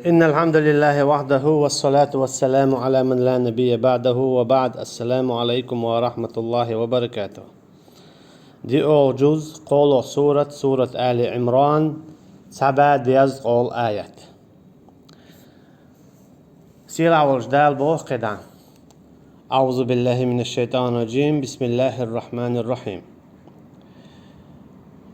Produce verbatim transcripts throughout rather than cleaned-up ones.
إن الحمد لله وحده والصلاة والسلام على من لا نبي بعده وبعد. السلام عليكم ورحمة الله وبركاته. ДиъолгӀа жуз, кхоалгӀа сурат, сурат Али Ӏимран, цхьа бӀаь дезткъа аят. Сийлахь волчу Дала боху кхидӀа: أعوذ بالله من الشيطان الرجيم. بسم الله الرحمن الرحيم.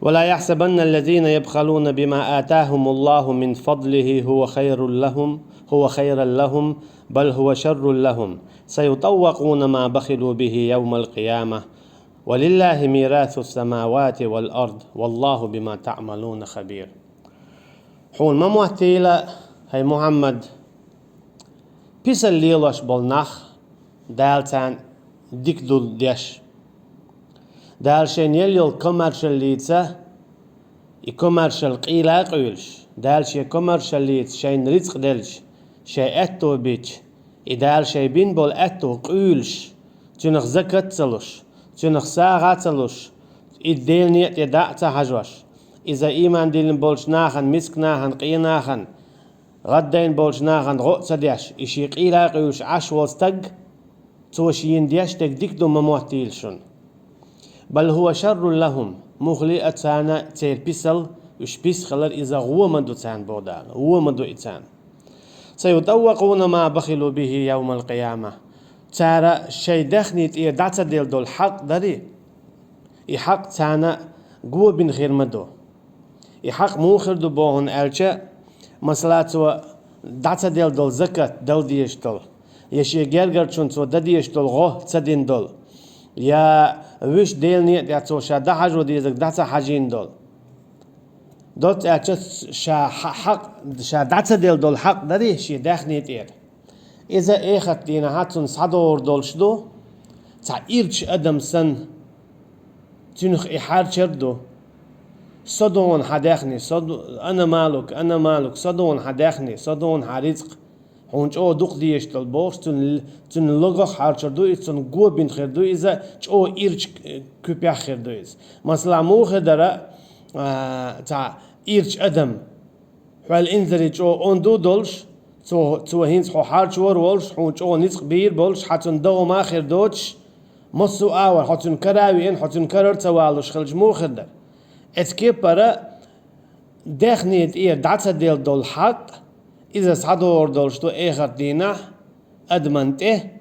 ولا يحسبن الذين يبخلون بما آتاهم الله من فضله هو خير لهم، هو خيرا لهم، بل هو شر لهم، سيطوقون ما بخلوا به يوم القيامة، ولله ميراث السماوات والأرض، والله بما تعملون خبير. Хьуна ма моттийла, хӀай Мухьаммад, писал лелош болу нах, Дала царна дика ду деш. Дала шайна елла йолу комаршаллица и комаршалла къийла а къуьйлуш, Дала шен комаршаллица шайна рицкъ делча, шайн аьтто бича, и Дала шайн бина болу аьтто къуьйлуш, цуьнах закат а ца луш, цуьнах сагӀа а ца луш, и Делан некъа тӀе дӀа а ца хьажош, иза ийман диллина болчу нахана, миска нахана, къен нахана, гӀаддайна болчу нахана гӀо а ца деш, и шен къийла а къуьйлуш Ӏаш волу стаг, цо шена деш дерг дика ду ма моттийла шуна. بل هو شر لهم, муххале а царна церан писал, уьш писа хилар иза гӀо ма ду царна, боху Дала, вон ма ду и царна. سيطوقون ما بخلوا به يوم القيامة. Цара шайн даьхни тӀера дӀа ца делла долу хьакъ дарий, и хьакъ царна го бина хир ма ду. И хьакъ муха хир ду боху аьлча, масала, цо дӀа ца делла долу закат дала дезаш долу, я шен гергарчунна цо дан дезаш долу гӀо ца дина долу, я вуьш Делан некъа тӀехь цо ша дӀахьажо дезарг дӀа ца хьажийна долу. Доцца аьлча, ша хьа-, хьакъ, ша дӀа ца делла долу хьакъ дарий шен даьхни тӀера. Иза эхарт дийнахьа цунна схьадогӀур долуш ду, цхьа ирча адам санна, цуьнах и хьарчар ду. Со ду хьан даьхни, со ду, ана малук, ана малук, со ду хьан даьхни, со ду хьан рицкъ, хьуна чӀогӀа дукха дезаш долу бохуш, цуьнан, цуьнан логах хьарчар ду иза, цунна го бина хир ду иза, чӀогӀа ирча куьпехь хир ду иза. Масала, муха хир дара, а, цхьа ирча адам, хьол инзаре чӀогӀа онда долуш, цо, цо хӀинца хьо хьарчор волуш, хьуна чӀогӀа ницкъ бийр болуш, хьан цунна догӀма а хир доцуш, массо а агӀор хьо цуьнан кара а веана, хьо цуьнан карара ца валуш хилча муха хир дара? Эцу кепара даьхни тӀера дӀа ца делла долу хьакъ, иза схьадогӀур долуш ду эхарт дийнахь, адаман тӀе,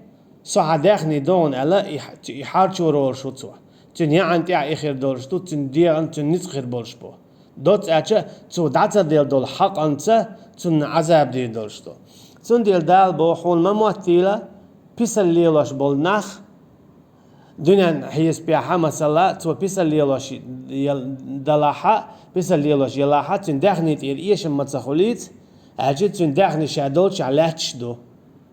со хьан даьхни догӀу аьлла, и хьа-, и хьарчор волуш ву цо. Цуьнан яӀан тӀехь и хир долуш ду, цуьнан дегӀан, цуьнан ницкъ хир болуш бу. Доцца аьлча, цо дӀа ца делла долу хьакъанца цунна Ӏазаб дийр долуш ду. Цундела Дала боху, хьуна ма моттийла, писал лелош болу нах, дуьненан хьесапехь, масала, цо писал лелош ел-, далахьа, писал лелош елахьа, цуьнан даьхни тӀера эшам ма ца хуьлийца, аьлча цуьнан даьхни ша долчохь лаьтташ ду.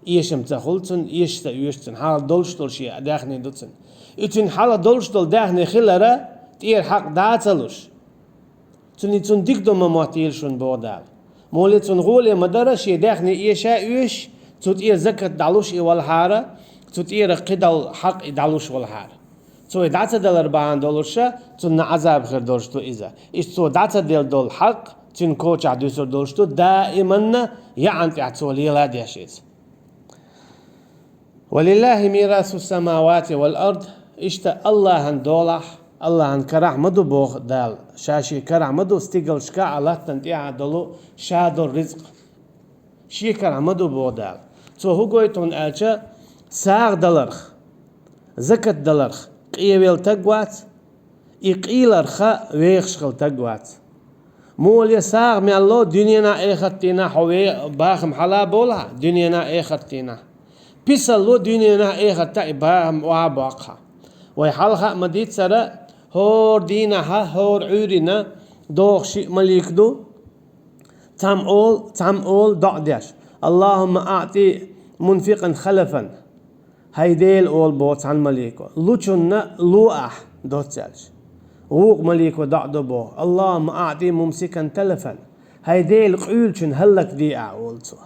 Эшам ца хуьлу цунна, эшаш ца оьшу цунна, хьалха долуш долу шен даьхни ду цуьнан. И цуьнан хьалха долуш долу даьхни хилара тӀера хьакъ дӀа а ца луш, цуьнан, цунна дика ду ма моттийла шуна, боху Дала. Муха хир цунна гӀоле ма дара, шен даьхни эша а оьшуш, цу тӀера закат дӀалуш и валахьара, цу тӀера кхидолу хьакъ и дӀалуш валахьара. Цо и дӀа ца далар бахьана долуша, цунна Ӏазаб хир долуш ду иза. Иштта цо дӀа ца делла долу хьакъ, цуьнан кочахь дуьсур долуш ду, даиманна яӀан тӀехь цо лела а деш иза. ولله ميراث السماوات والأرض, иштта Аллахьан долахь, Аллахьан карахь ма ду, боху Дала, ша шен карахь ма ду стигалшка а, латтана тӀехь а долу ша долу рицкъ. Шен карахь ма ду, боху Дала. Цо хӀун гойту хьуна аьлча, сагӀа даларх, закат даларх къевелла таг вац, и къийларха вехаш хилла таг вац. Муха хир сагӀа мел ло дуьненахь, эхартдийнахь хьо ве-, бахам хьала а болахьа, дуьненахь, эхартдийнахь. Писал ло дуьненахь, эхартдийнахь и бахам охьа а боккхахьа. Вай хьалха а ма-дийццара, хӀора дийнахьа, хӀора Ӏуьйрина догӀуш шиъ малик ду, цхьамма олу, цхьамма олу доӀа деш: اللهم أعط منفقا خلفا. ХӀай Дела, олу боху цхьана малико, лучунна ло ахь, доцца аьлча. ВукхӀа малико доӀа до боху: اللهم أعط ممسكا تلفا. ХӀай Дела, къуьйлучун хӀаллакде ахь, олу цо.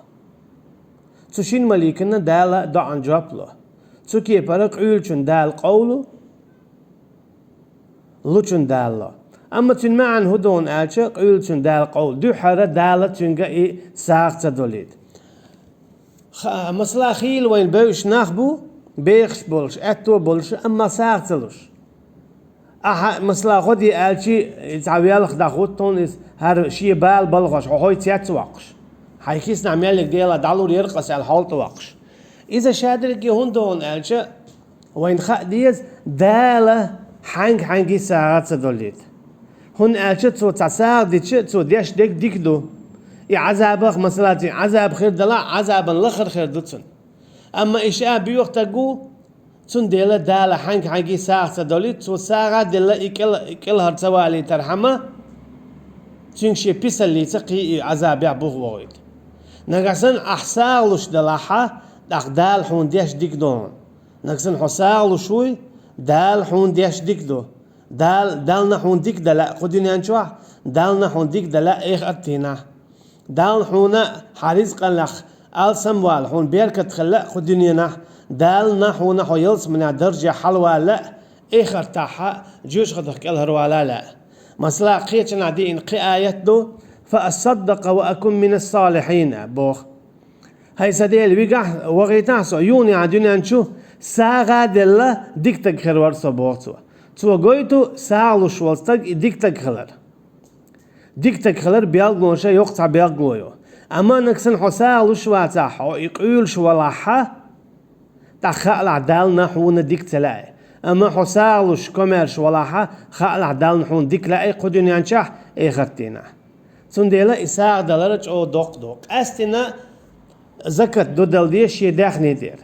Цу шина маликана Дала доӀан жоп ло. Цу кепара къуьйлучун Дала къовлу, лучун Дала ло. Амма цуьнан маьӀна хӀун ду аьлча, къуьйлу цуьнан Дала къовла, дуьххьара Дала цуьнга и сагӀа ца долуьйту. Ха-, масала, хийла вайна бевзаш нах бу, бехаш болуш, аьтто болуш, амма сагӀа ца луш. Ахьа, масала, гӀо де аьлча, и цхьа велха дӀахӀутту хьуна иза, хӀара шен бала балхош, хьо хӀой цец воккхуш. Хьайн киснахь меллиг Дела дӀалур яра-кх ас аьлла хьолтӀа воккхуш. Иза шадерриге хӀунда ду аьлча, вайна хаа деза, Дала хьаьнга-хьаьнга сагӀа ца долуьйту. ХӀунда аьлча цо цхьа сагӀа дича, цо деш дерг дика ду. И Ӏазабах, масала, цуьнан Ӏазаб хир далахь, Ӏазабан лахара хир ду цунна. Амма и ша боьха стаг ву, цундела Дала хьаьнга-хьаьнга сагӀа ца долуьйту, цо сагӀа а делла, и кӀел-, и кӀелхьара ца валийтархьама, цуьнга шен писаллица кхин и Ӏазабехь буха вохуьйту. Нагахь санна ахь сагӀа луш далахьа, тӀаккха Дала хьуна деш дика ду хьуна. Нагахь санна хьо сагӀа луш вуй, Дала хьуна деш дика ду. Дала, Далла хьуна дика дан лаьа кху дуьнен чохь, Далла хьуна дика дан лаьа эхартан дийнахь. Далла хьуна хьан ризкъанах алсам вала, хьуна беркат хила лаьа кху дуьненахь, Далла хьуна хьо ялсаманехь даржехь хьалавала лаьа, эхартахь жоьжахатех кӀелхьарвала лаьа. Масала, кхечанхьа деана кхин аят ду: «Фа асаддакъа ва акун минас салихьин», боху. ХӀай сан Дела, вигахь, вахийтахь со, юханехьа дуьнен чу сагӀа а делла, дика стаг хир вара со, боху цо. Цо гойту сагӀа луш волу стаг и дика стаг хилар. Дика стаг хилар билгалонех йоккха цхьа билгало ю. Амма нагахь санна хьо сагӀа луш вацахь, хьо и къуьйлуш валахьа, тӀаккха хаалахь, Далла хьуна дика ца лаьа. Амма хьо сагӀа луш, комаьрша валахьа, хаалахь, Далла хьуна дика лаьа кху дуьнен чохь, эхартан дийнахь. Цундела и сагӀа далар чӀогӀа доккха ду. Къаьстина закат ду дала деза шен даьхни тӀера.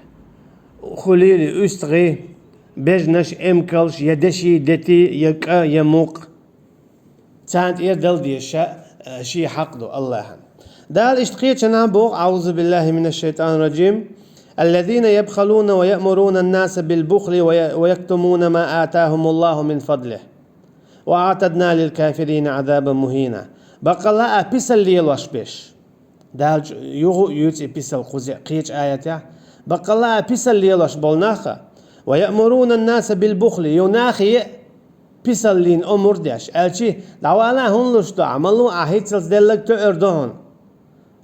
Хуьлийла уьстагӀий, бежанаш, эмкалш, я деши, дети, я кӀа, я мукъ. Царна тӀера дала деза ша, э, шен хьакъ ду Аллахьан. Дала иштта кхечанхьа боху: «Аузу биллахи минаш шайтанир раджим. Аллазина ябхалуна ва яъмуруна ан-наса бил бухли ва я-, ва яктумуна ма атахумуллаху мин фадлих. Ва аътадна лил кафирина азабан мухина». Баккъалла а писал лелош берш. Дала чу-, юха а юьйцу и писал кхуза кхечу аятехь. Баккъалла а писал лелош болу нах а. «Ва яъмуруна ан-наса бил бухли», ю нахе а писаллин омур деш. Аьлчи, дӀавала, хӀун луш ду, Ӏамал ву, ахь хӀинццалц деллаг тоьар ду хьуна.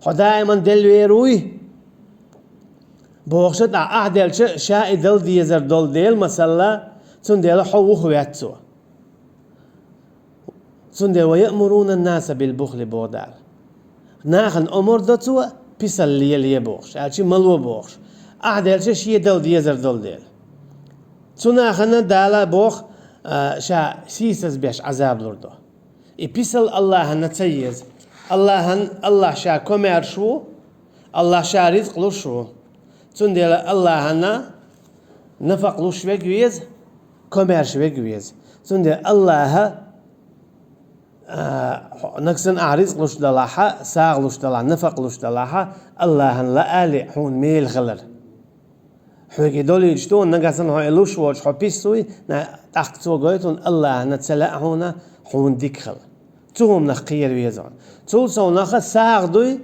Хьо даиман делла вер вуй? Бохуша тӀаккха ахь делча, ша и дала дезар долу дела масалла, цундела хьо вуха ваьццо. Цундела «ва яъмуруна ан-наса бил бухли» боху Дала. Нахана омар до цо, писал лелае бохуш, аьлчи мало бохуш. Ахь делча шен дала дезар долу дела. Цу нахана Дала боху, а, ша сийсаз беш Ӏазаб лур ду. И писал Аллахьана ца еза. Аллахьан, Аллахь ша комаьрша ву, Аллахь ша ризкъ луш ву. Цундела Аллахьана нафакъ луш верг веза, комаьрша верг веза. Цундела Аллахьа, а, нагахь санна ахь ризкъ луш далахьа, сагӀа луш далахьа, нафакъ луш далахьа, Аллахьана лаале хьуна мела хилар. Хьоьга и долуьйтуш ду, нагахь санна хьо и луш воцуш хьо пис вуй, на-, тӀаккха цо гойту хьуна, Аллахьана ца лаьа хьуна, хьуна дика хила. Цу хӀуманах кхера веза хьуна. Цул совнаха сагӀа дуй,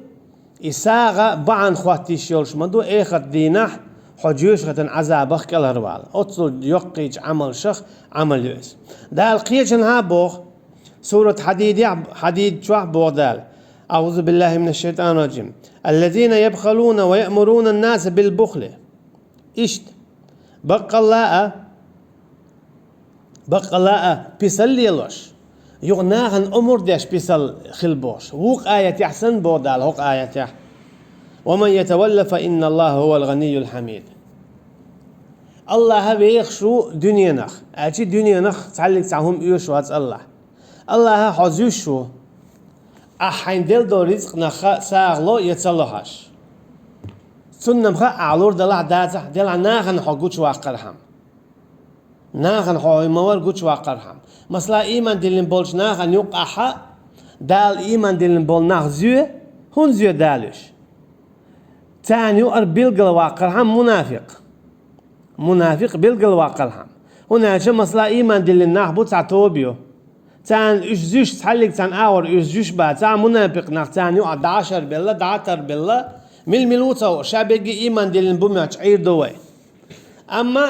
и сагӀа бахьана хӀотта йиш йолуш ма ду, эхарт дийнахь хьо жоьжахатан Ӏазабах кӀелхьарвала. Оццул йоккхийчу Ӏамалшах Ӏамал ю иза. Дала кхечанхьа а боху, сурат Хьадидехь, Хьадид чохь боху Дала: «Аузу биллахи минаш шайтанир раджим. Аллазина ябхалуна ва яъмуруна ан-наса бил бухли». Иштта. Баккъалла а, баккъалла а писал лелош, юха нахана омар деш писал хила бохуш. Вукху аятехь санна боху Дала хӀокху аятехь: «Ва ман ятавалла фа инна Аллаха хӀувал гӀанийюл хьамид». Аллахьа вехаш ву дуьненах, аьлчи дуьненах цхьаьллиг цхьа хӀума оьшуш вац Аллахь. Аллахьа хьо зуьйш ву. Ахь хьайна делла долу ризкъанах сагӀа ло я ца ло хьаш. Цунна-м хаьа, ахь лур далахь, дацахь, делахь нахана хьо гучуваккхархьама. Нахана хьо хӀума вар гучуваккхархьама. Масала, ийман диллина болчу нахана юккъахьа, Дала ийман диллина болу нах зоь, хӀунда зоь Дала уьш? Царна юкъара билгал ваккхархьама мунафикъ. Мунафикъ билгал ваккхархьама. ХӀунда аьлча, масала, ийман диллина нах бу цхьа тоба ю. Царна уьш зуьш, цхьаьллиг царна агӀор уьш зуьш бацахь, мунафикъ нах царна юкъахь дӀа а шарбелла, дӀа а тарбелла, мила-мила ву ца хууш, ша берриге ийман диллина бу моьттуш Ӏийр ду вай. Амма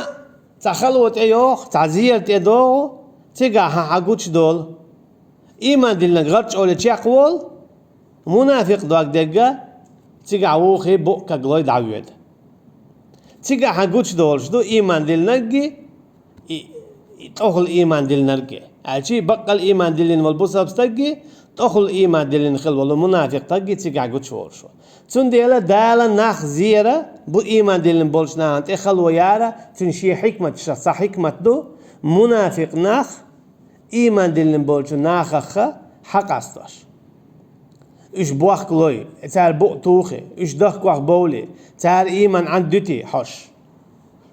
цхьа хало тӀейогӀу, цхьа зера тӀедогӀу, цигахь хьан хьан гучудолу. Ийман диллинарг гӀарчӀоле чекхволу, мунафикъ дог дегга, цигахь вухий букъ каглой дӀавоьду. Цигахь гучудолуш ду ийман диллинарггий, и, и тӀехула ийман диллинарггий. Аьлча баккъал ийман диллина волу бусалба стаггий, тӀехула ийман диллина хила волу мунафикъ стаггий цигахь гучуволуш ву. Цундела Дала нах зера бу ийман диллина болчу нахана тӀе хало яра, цуьнан шен хьикматашах цхьа хьикмат ду, мунафикъ нах ийман диллина болчу нахах хьакъастош. Уьш бохкалой, цара букъ тухий, уьш дахкош бовлий, цара ийман Ӏан дуьтий хьош.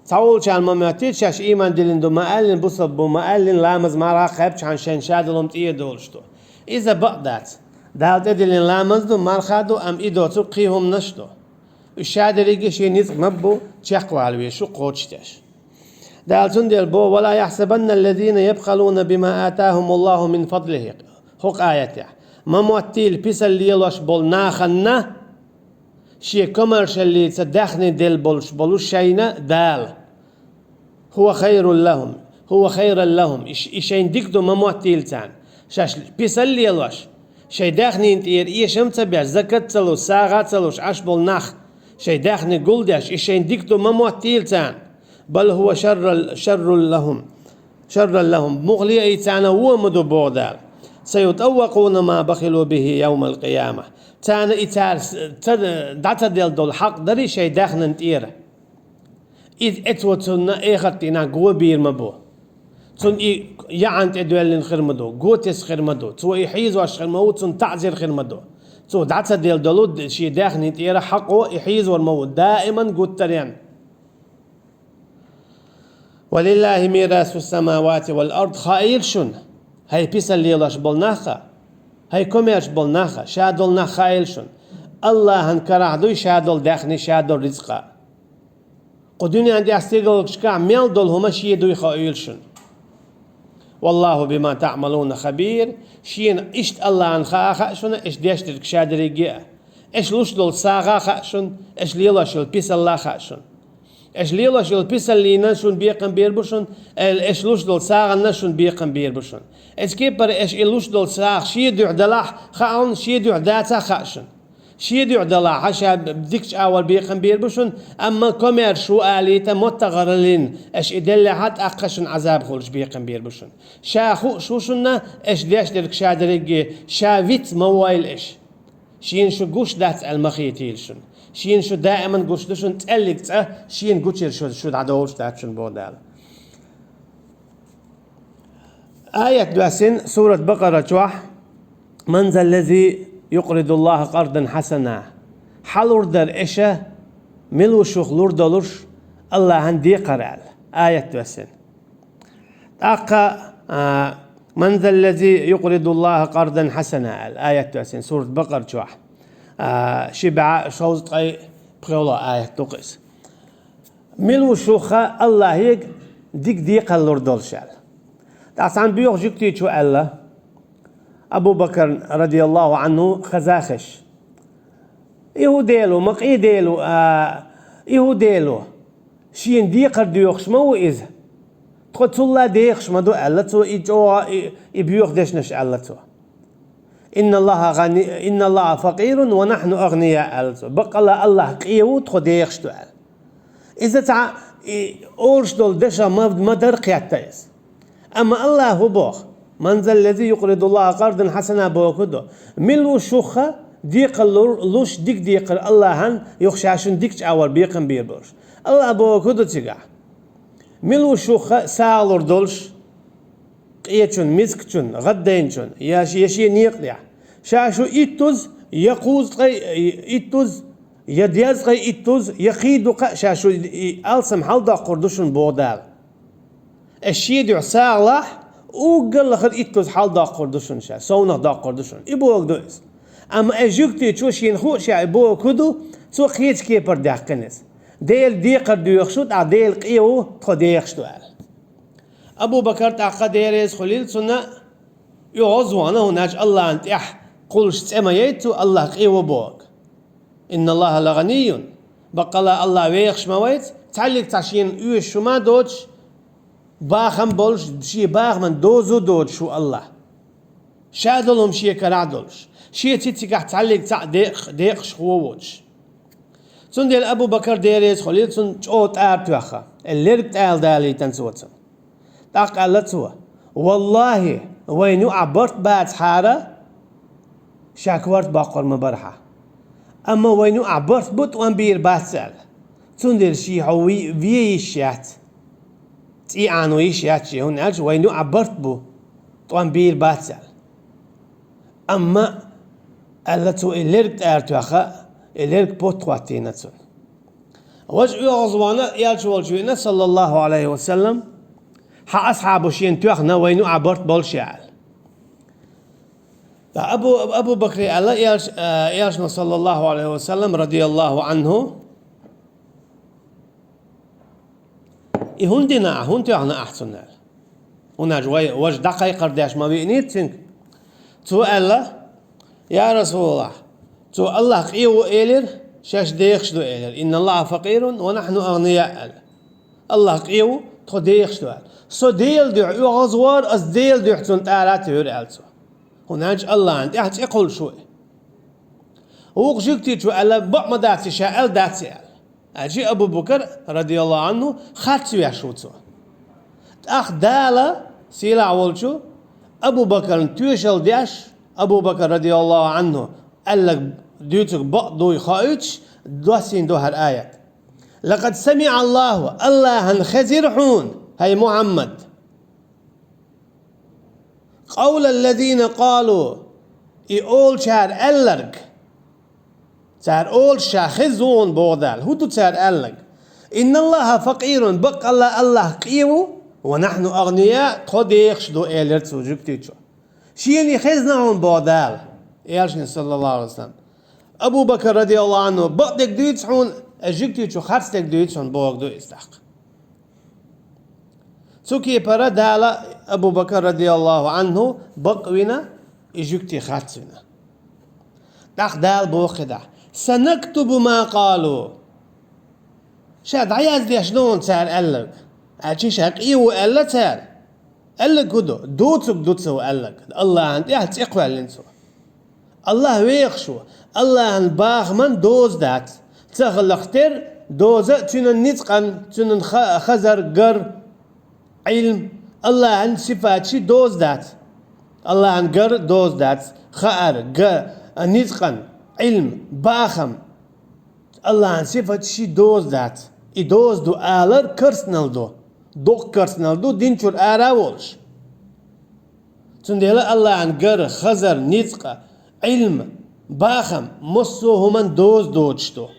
Цхьаволчарна ма моьттий, шаьш ийман диллина ду ма аьллина, бусалба бу ма аьллина, ламаз марха кхаьбчхьана шайна шадолу хӀума тӀе а долуш ду. Иза бакъ дац. Дала тӀедиллина ламаз ду, марха ду, амма и доцург кхин хӀуманаш ду. Уьш шадерриге шен ницкъ ма бу, чекхвала везаш ву кхочушдеш. Дала цундела боху: «ولا يحسبن الذين يبخلون بما آتاهم الله من فضله». ХӀокху аятехь: «Ма моттийла писал лелош болу нахана шен комаьршаллица даьхни делла болуш болу шайна Дала». «هو خير لهم، هو خيرا لهم». И ш-, и шайна дика ду, ма моттийла царна. Шаьш писал лелош, шайн даьхнина тӀера эшам ца беш, закат ца луш, сагӀа ца луш Ӏаш болу нах, шайн даьхни гулдеш, и шайна дика ду, ма моттийла царна. «بل هو شر، شر لهم، شرا لهم». Муххале а и царна вон ма ду, боху Дала. «سيطوقون ما بخلوا به يوم القيامة». Царна и цара с-, ца, дӀа ца делла долу хьакъ дарий шайн даьхнина тӀера. Иза эцо цунна эхарт дийнахь го бийр ма бу. Цунна и яӀан тӀе доьллина хир ма ду, го тесна хир ма ду. Цо и хьийзош хир ма ву, цунна таӀзир хир ма ду. Цо дӀа ца делла долу д-, шен даьхнина тӀера хьакъо и хьийзор ма ву, даиман гуттарен. «ولله ميراث السماوات والأرض», хаийла шуна, хӀай писал лелош болу нах а, хӀай комаьрша болу нах а, шадолу нах хаийла шуна. Аллахьан карахь дуй шадолу даьхни, шадолу рицкъа. Кху дуьнен тӀехь стигалшкахь мел долу хӀума шен дуй хаийла шуна. «والله بما تعملون خبير», шена иштта Аллахьан хаа хаьа шуна, аша деш дерг шадерриге а. Аша луш долу сагӀа хаьа шуна, аша лелош йолу писалла хаьа шуна. Аша лелош йолу писаллина шуна бекхам бийр бу шуна, аша луш долу сагӀанна шуна бекхам бийр бу шуна. Эцу кепара аша и луш долу сагӀа шен дуьхьа далахь хаьа хьуна, шен дуьхьа дацахь хаьа шуна. Шен дуьхьа далахь, ша дикачу агӀор бекхам бийр бу шуна, амма комаьрша ву алийта, моттагӀараллин аша и деллехьа, тӀаккха шуна Ӏазаб хуьлуш бекхам бийр бу шуна. Ша хууш ву шуна, аша деш дерг шадерриге, ша виц ма войла аша. Шена шу гуш дац аьлла ма хетийла шуна. Шена шу даиман гуш ду шуна, цӀеллиг цӀа шена гучуьра шу, шу дӀадолуш дац шуна, боху Дала. Аят доьссина сурат Бакъара чохь: «من ذا الذي يقرض الله قرضا حسنا». Хьан лур дара аша, мила ву шух лур долуш Аллахьан декхар аьлла. Аят доьссина. ТӀаккха, а, «من ذا الذي يقرض الله قرضا حسنا» аьлла, аят доьссина сурат Бакъара чохь. А, ши бӀе шовзткъе пхоьалгӀа аят ду-кх иза. Мила ву шух Аллахьега дика декхар лур долуш аьлла. ТӀаккха цхьана боьха жуьгтичо аьлла, Абу Бакар, радияллаху Ӏанху, хазахеш: «И хӀун Дела ву, ма къен Дела ву, а, и хӀун Дела ву? Шена декхар доьхуш ма ву иза. Тхо цулла дехаш ма ду», — аьлла цо, и чӀогӀа, и, и боьха дешнаш аьлла цо. «إن الله غني، إن الله فقير ونحن أغنياء», — аьлла цо. «Баккъалла Аллахь къен ву, тхо дехаш ду», — аьлла. Иза цхьа, и, олуш долу дешах ма, ма дара кхетта иза. Амма Аллахьа хӀун боху: «من ذا الذي يقرض الله قرضا حسنا» боху ду. Мила ву шух декхар лур, луш дика декхар Аллахьан, юха ша шуна дикачу агӀор бекхам бийр болуш? Аллахьа боху ду цигахь: «Мила ву шух сагӀа лур долуш къечун, мискачун, гӀаддайначун, я ш-, я шен некъа тӀехь? Ша шу иттуз, я кхузткъе иттуз, я дезткъе иттуз, я кхин дукха а ша шу и алсам хьалдоккхур ду шуна», — боху Дала. Аша шен дуьхьа сагӀа лахь, уггар лахара иттуз хьалдоккхур ду шуна ша, совнах доккхур ду шуна. И боху ду иза. Амма и жуьгтичо шена хууш а и боху ду, цо кхечу кепара даьккхина иза. Делан декхар доьхуш ву, тӀаккха Дела къен ву, тхо дехаш ду аьлла. Абу Бакар тӀаккха, Дела реза хуьлийла цунна, оьгӀаз вахана, хӀунда аьлча Аллахьан тӀехь кхуллуш цӀе ма яйта цо, Аллахь къен ву бохург. «إن الله لغني». Баккъалла Аллахь вехаш ма вац, цхьаьллиг цхьа шена оьшуш хӀума доцуш, бахам болуш, шен бахаман дозу доцуш ву Аллахь. Ша долу хӀума шен карахь долуш, шен цицигахь цхьаллиг цхьаъ декъ-, декъашхо воцуш. Цундела Абу-Бакар, Дела реза хуьлийла цунна, чӀогӀа тӀара тоьхна, э, лерг тӀала далийтина цо цунна. ТӀаккха аьлла цо: «Валлахьи, вайна юкъахь барт бацахьара, ша корта боккхур ма бара хьан. Амма вайна юкъахь барт бу, тӀом бийр бац», — аьлла. Цундела шен хьо ве-, вен йиш яц. ЦӀий Ӏано йиш яц шен, хӀунда аьлча вайна юкъахь барт бу, тӀом бийр бац аьлла. Амма, аьлла цо, и лерг тӀара тоьхна, и лерг потта хӀоттийна цунна. Важа оьгӀазвахана, элча волчу веана, саллаллаху Ӏалайхи ва саллам, хьан асхьабо шена тоьхна, вайна юкъахь барт болуш я аьлла. Ткъа Абу, Абу Бакре аьлла, элча-, а, элчано, саллаллаху Ӏалайхи ва саллам, радияллаху Ӏанху: «И хӀунда дина ахь, хӀунда тоьхна ахь цунна?» — аьлла. ХӀунда аьлча вай, важа дӀакхайкхар деш ма веанийтта цуьнга. Цо аьлла: «Я Расулаллахь, цо Аллахь къе ву элира, шаьш дехаш ду элира. Инна Аллахьа факъирун ва нахьну агъния аьлла. Аллахь къе ву, тхо дехаш ду аьлла. Со Делан дуьхьа оьгӀазвахара, ас Делан дуьхьа цунна тӀара а туьйхира», — аьлла цо. ХӀунда аьлча Аллахьан тӀехь цӀе кхуллуш ву и. Вукху жуьгтичо аьлла: «Бакъ ма дац и, ша аьлла дац и», — аьлла. Аьлча Абу Бакар, радияллаху Ӏанху, харц веш ву цо. ТӀаккха Дала, сийлахь волчу, Абу Бакарна тоьшалла деш, Абу Бакар, радияллаху Ӏанху, аьлларг дуьйцург бакъ дуй хоуьйтуш, доссийна ду хӀара аят: «Лакъад самиӀа Аллаху», Аллахьан хезира хьуна, хӀай Мухьаммад, «къавла ллазина къалу», и олучара аьлларг. Цара олуш ша хезна ву хьуна, боху Дала. ХӀун ду цара аьлларг? «Инна Аллахьа факъирун», баккъалла Аллахь къе ву, «ва нахьну агъния», тхо дехаш ду, элира цу жуьгтичо. Шена и хезна хьуна, боху Дала, элчане, саллаллаху Ӏалайхи ва саллам. Абу Бакар, радияллаху Ӏанху, бакъдерг дуьйцу хьуна, и жуьгтичо харцдерг дуьйцу хьуна, бохург ду иза тӀаккха. Цу кепара Дала Абу Бакар, радияллаху Ӏанху, бакъ вина, и жуьгти харц вина. ТӀаккха Дала боху кхидӀа: «Санактубу ма къалу». Ша дӀаяздеш ду хьуна цара аьлларг. Аьлча ша къе ву аьлла цара. Аьлларг хӀун ду? Доцург ду цо аьлларг. Аллахьан тӀехь цӀе кхоьллина цо. Аллахь вехаш ву. Аллахьан бахаман доза дац. Ца хиларх тера доза а, цуьнан ницкъан, цуьнан ха-, хазар, гар, Ӏилм. Аллахьан сифаташ доза дац. Аллахьан гар доза дац. Хаар, га, ницкъан, Ӏилм, бахам. Аллахьан сифаташ доза дац. И доза ду алар керстанал ду. Доккха керстанал ду, дин чуьра ара а волуш. Цундела Аллахьан гар, хазар, ницкъа, Ӏилм, бахам массо а хӀуман доза доцуш ду.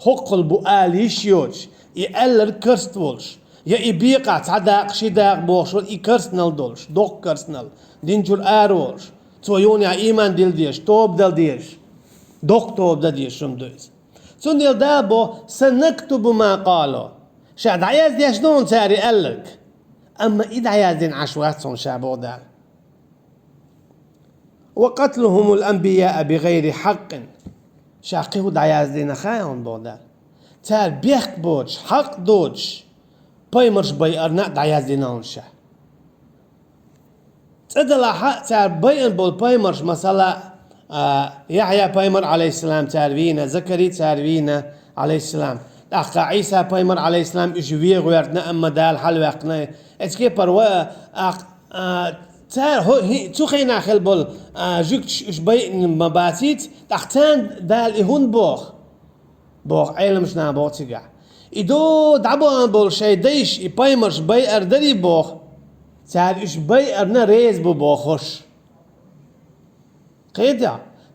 ХӀоккхул бу ала йиш йоцуш, и аьлларг керст волуш, я и бекъахь цхьа дакъа, ши дакъа бохуш вара, и керстанал долуш, доккха керстанал, дин чуьра ара волуш, цо юханехь ийман дилла дезаш, тоба дала дезаш, доккха тоба дан дезаш хӀума ду иза. Цундела Дала боху: «Санактубу ма къалу». Ша дӀаяздеш ду хьуна цара и аьлларг. Амма и дӀаяздина Ӏаш вац хьуна ша, боху Дала. «Ва къатлухумул анбияа бигайри хьаккъин». Ша кхин хӀун дӀаяздина хаьий хьуна, боху Дала. Цара бехк боцуш, хьакъ доцуш, пайхамарш байарна а дӀаяздина хьуна ша. ЦӀа далахь а, цара байъина болу пайхамарш, масала, а, Яхьъя пайхамар, Ӏалайхиссалам, цара вийна, Закари цара вийна, Ӏалайхиссалам. ТӀаккха Ӏийса пайхамар, Ӏалайхиссалам, уьш вен гӀоьртина, амма Дала хьалаваьккхина. Эцу кепара ва, а, а, цара хӀо-, хӀи-, цу хенахь хилла болу, а, жуьгташ уьш байъина ма бацийца, тӀаккха царна Дала и хӀунда боху? Боху Ӏеламнаха, боху цигахь. И до дӀабоьан болу шайн дайша и пайхамарш байар дарий боху? Цара уьш байарна реза бу бохуш. Кхетий?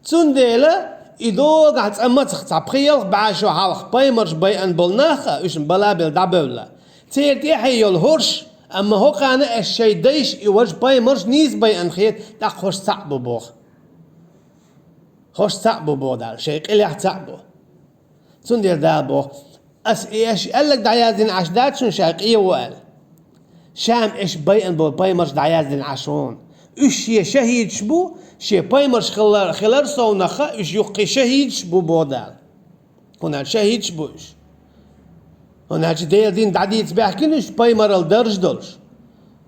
Цундела и догахь цкъа мацах цхьа пхи-ялх бӀе шо хьалха пайхамарш байъина болу нах а, уьш балабелла дӀабевлла. Церан тӀаьхье йолу хӀорш, амма хӀокхарна аш шайн дайша и важа пайхамарш нийса байъина хета, тӀаккха хӀорш цхьаъ бу боху. ХӀорш цхьаъ бу боху Дала, шайн къилех цхьаъ бу. Цундела Дала боху: «Ас и аш аьлларг дӀаяздина Ӏаш дац шуна ша къе ву аьлла. Ша-м аш байъина болу пайхамарш дӀаяздина Ӏаш ву хьуна. Уьш шен шахӀидаш бу, шен пайхамарш хилар, хилар совнаха, уьш юха кхин шахӀидаш бу», — боху Дала. ХӀунда аьлча шахӀидаш бу уьш. ХӀунда аьлча Делан дин дӀадийца баьхкина уьш пайхамарал дарж долуш.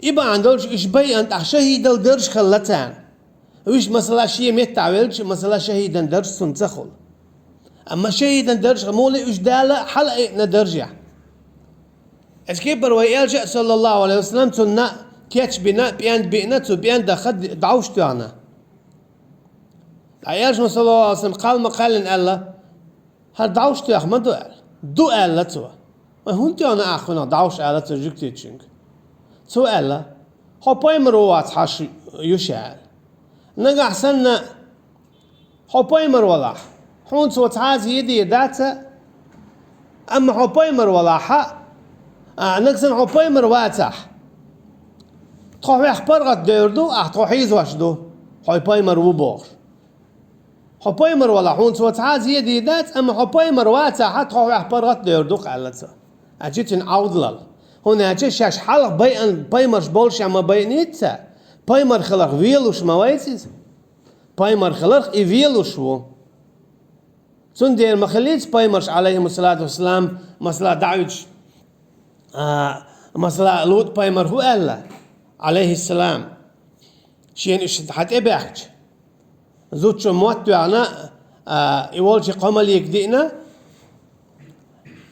И бахьана долуш уьш байъина, тӀаккха шахӀидал дарж хилла царна. Уьш, масала, шен меттахь велча, масала, шахӀидан дарж цунна ца хуьлу. Амма шахӀидан дарж муха ле уьш Дала хьалаайъина даржехь. Эцу кепара вай элча а, саллаллаху Ӏалайхи ва саллам, цунна кечбина, пӀенда биъна, цу пӀендах дӀовш тоьхна. Ткъа элчано, саллаллаху Ӏалайхи ва саллам, кхалла ма кхаьллина аьлла: «ХӀара дӀовш тоьхна ма ду», — аьлла. «Ду», — аьлла цо. «Вай хӀунда тоьхна ахь кхунах дӀовш?» — аьлла цо жуьгтичуьнга. Цо аьлла: «Хьо пайхамар ву вац хьаш ю ша», — аьлла. Нагахь санна хьо пайхамар валахь, хьуна цо цхьа а зен дийр дац, амма хьо пайхамар валахь, а, нагахь санна хьо пайхамар вацахь, тхо хьох паргӀат дер ду, ахь тхо хьийзош ду, хьо пайхамар ву бохуш. Хьо пайхамар валахь, хьуна цо цхьа а зен дийр дац, амма хьо пайхамар вацахь, тхо хьох паргӀат дер ду-кх, аьлла цо. Аьлча цуьнан Ӏовдалалла. ХӀунда аьлча шаьш хьалха байъина пайхамарш болуш а ма байъинийца, пайхамар хиларх велуш ма вац иза. Пайхамар хиларх и велуш ву. Цундела ма хиллийца пайхамарш, Ӏалайхимуссалату вассалам, масала, дӀахьуьйтуш, а, масала, ЛутӀ-пайхамар хӀун аьлла, Ӏалайхиссалам, шена уьш хьа тӀебаьхкича, зудчун мотт тоьхна, а, и волчу кхо малик диъна,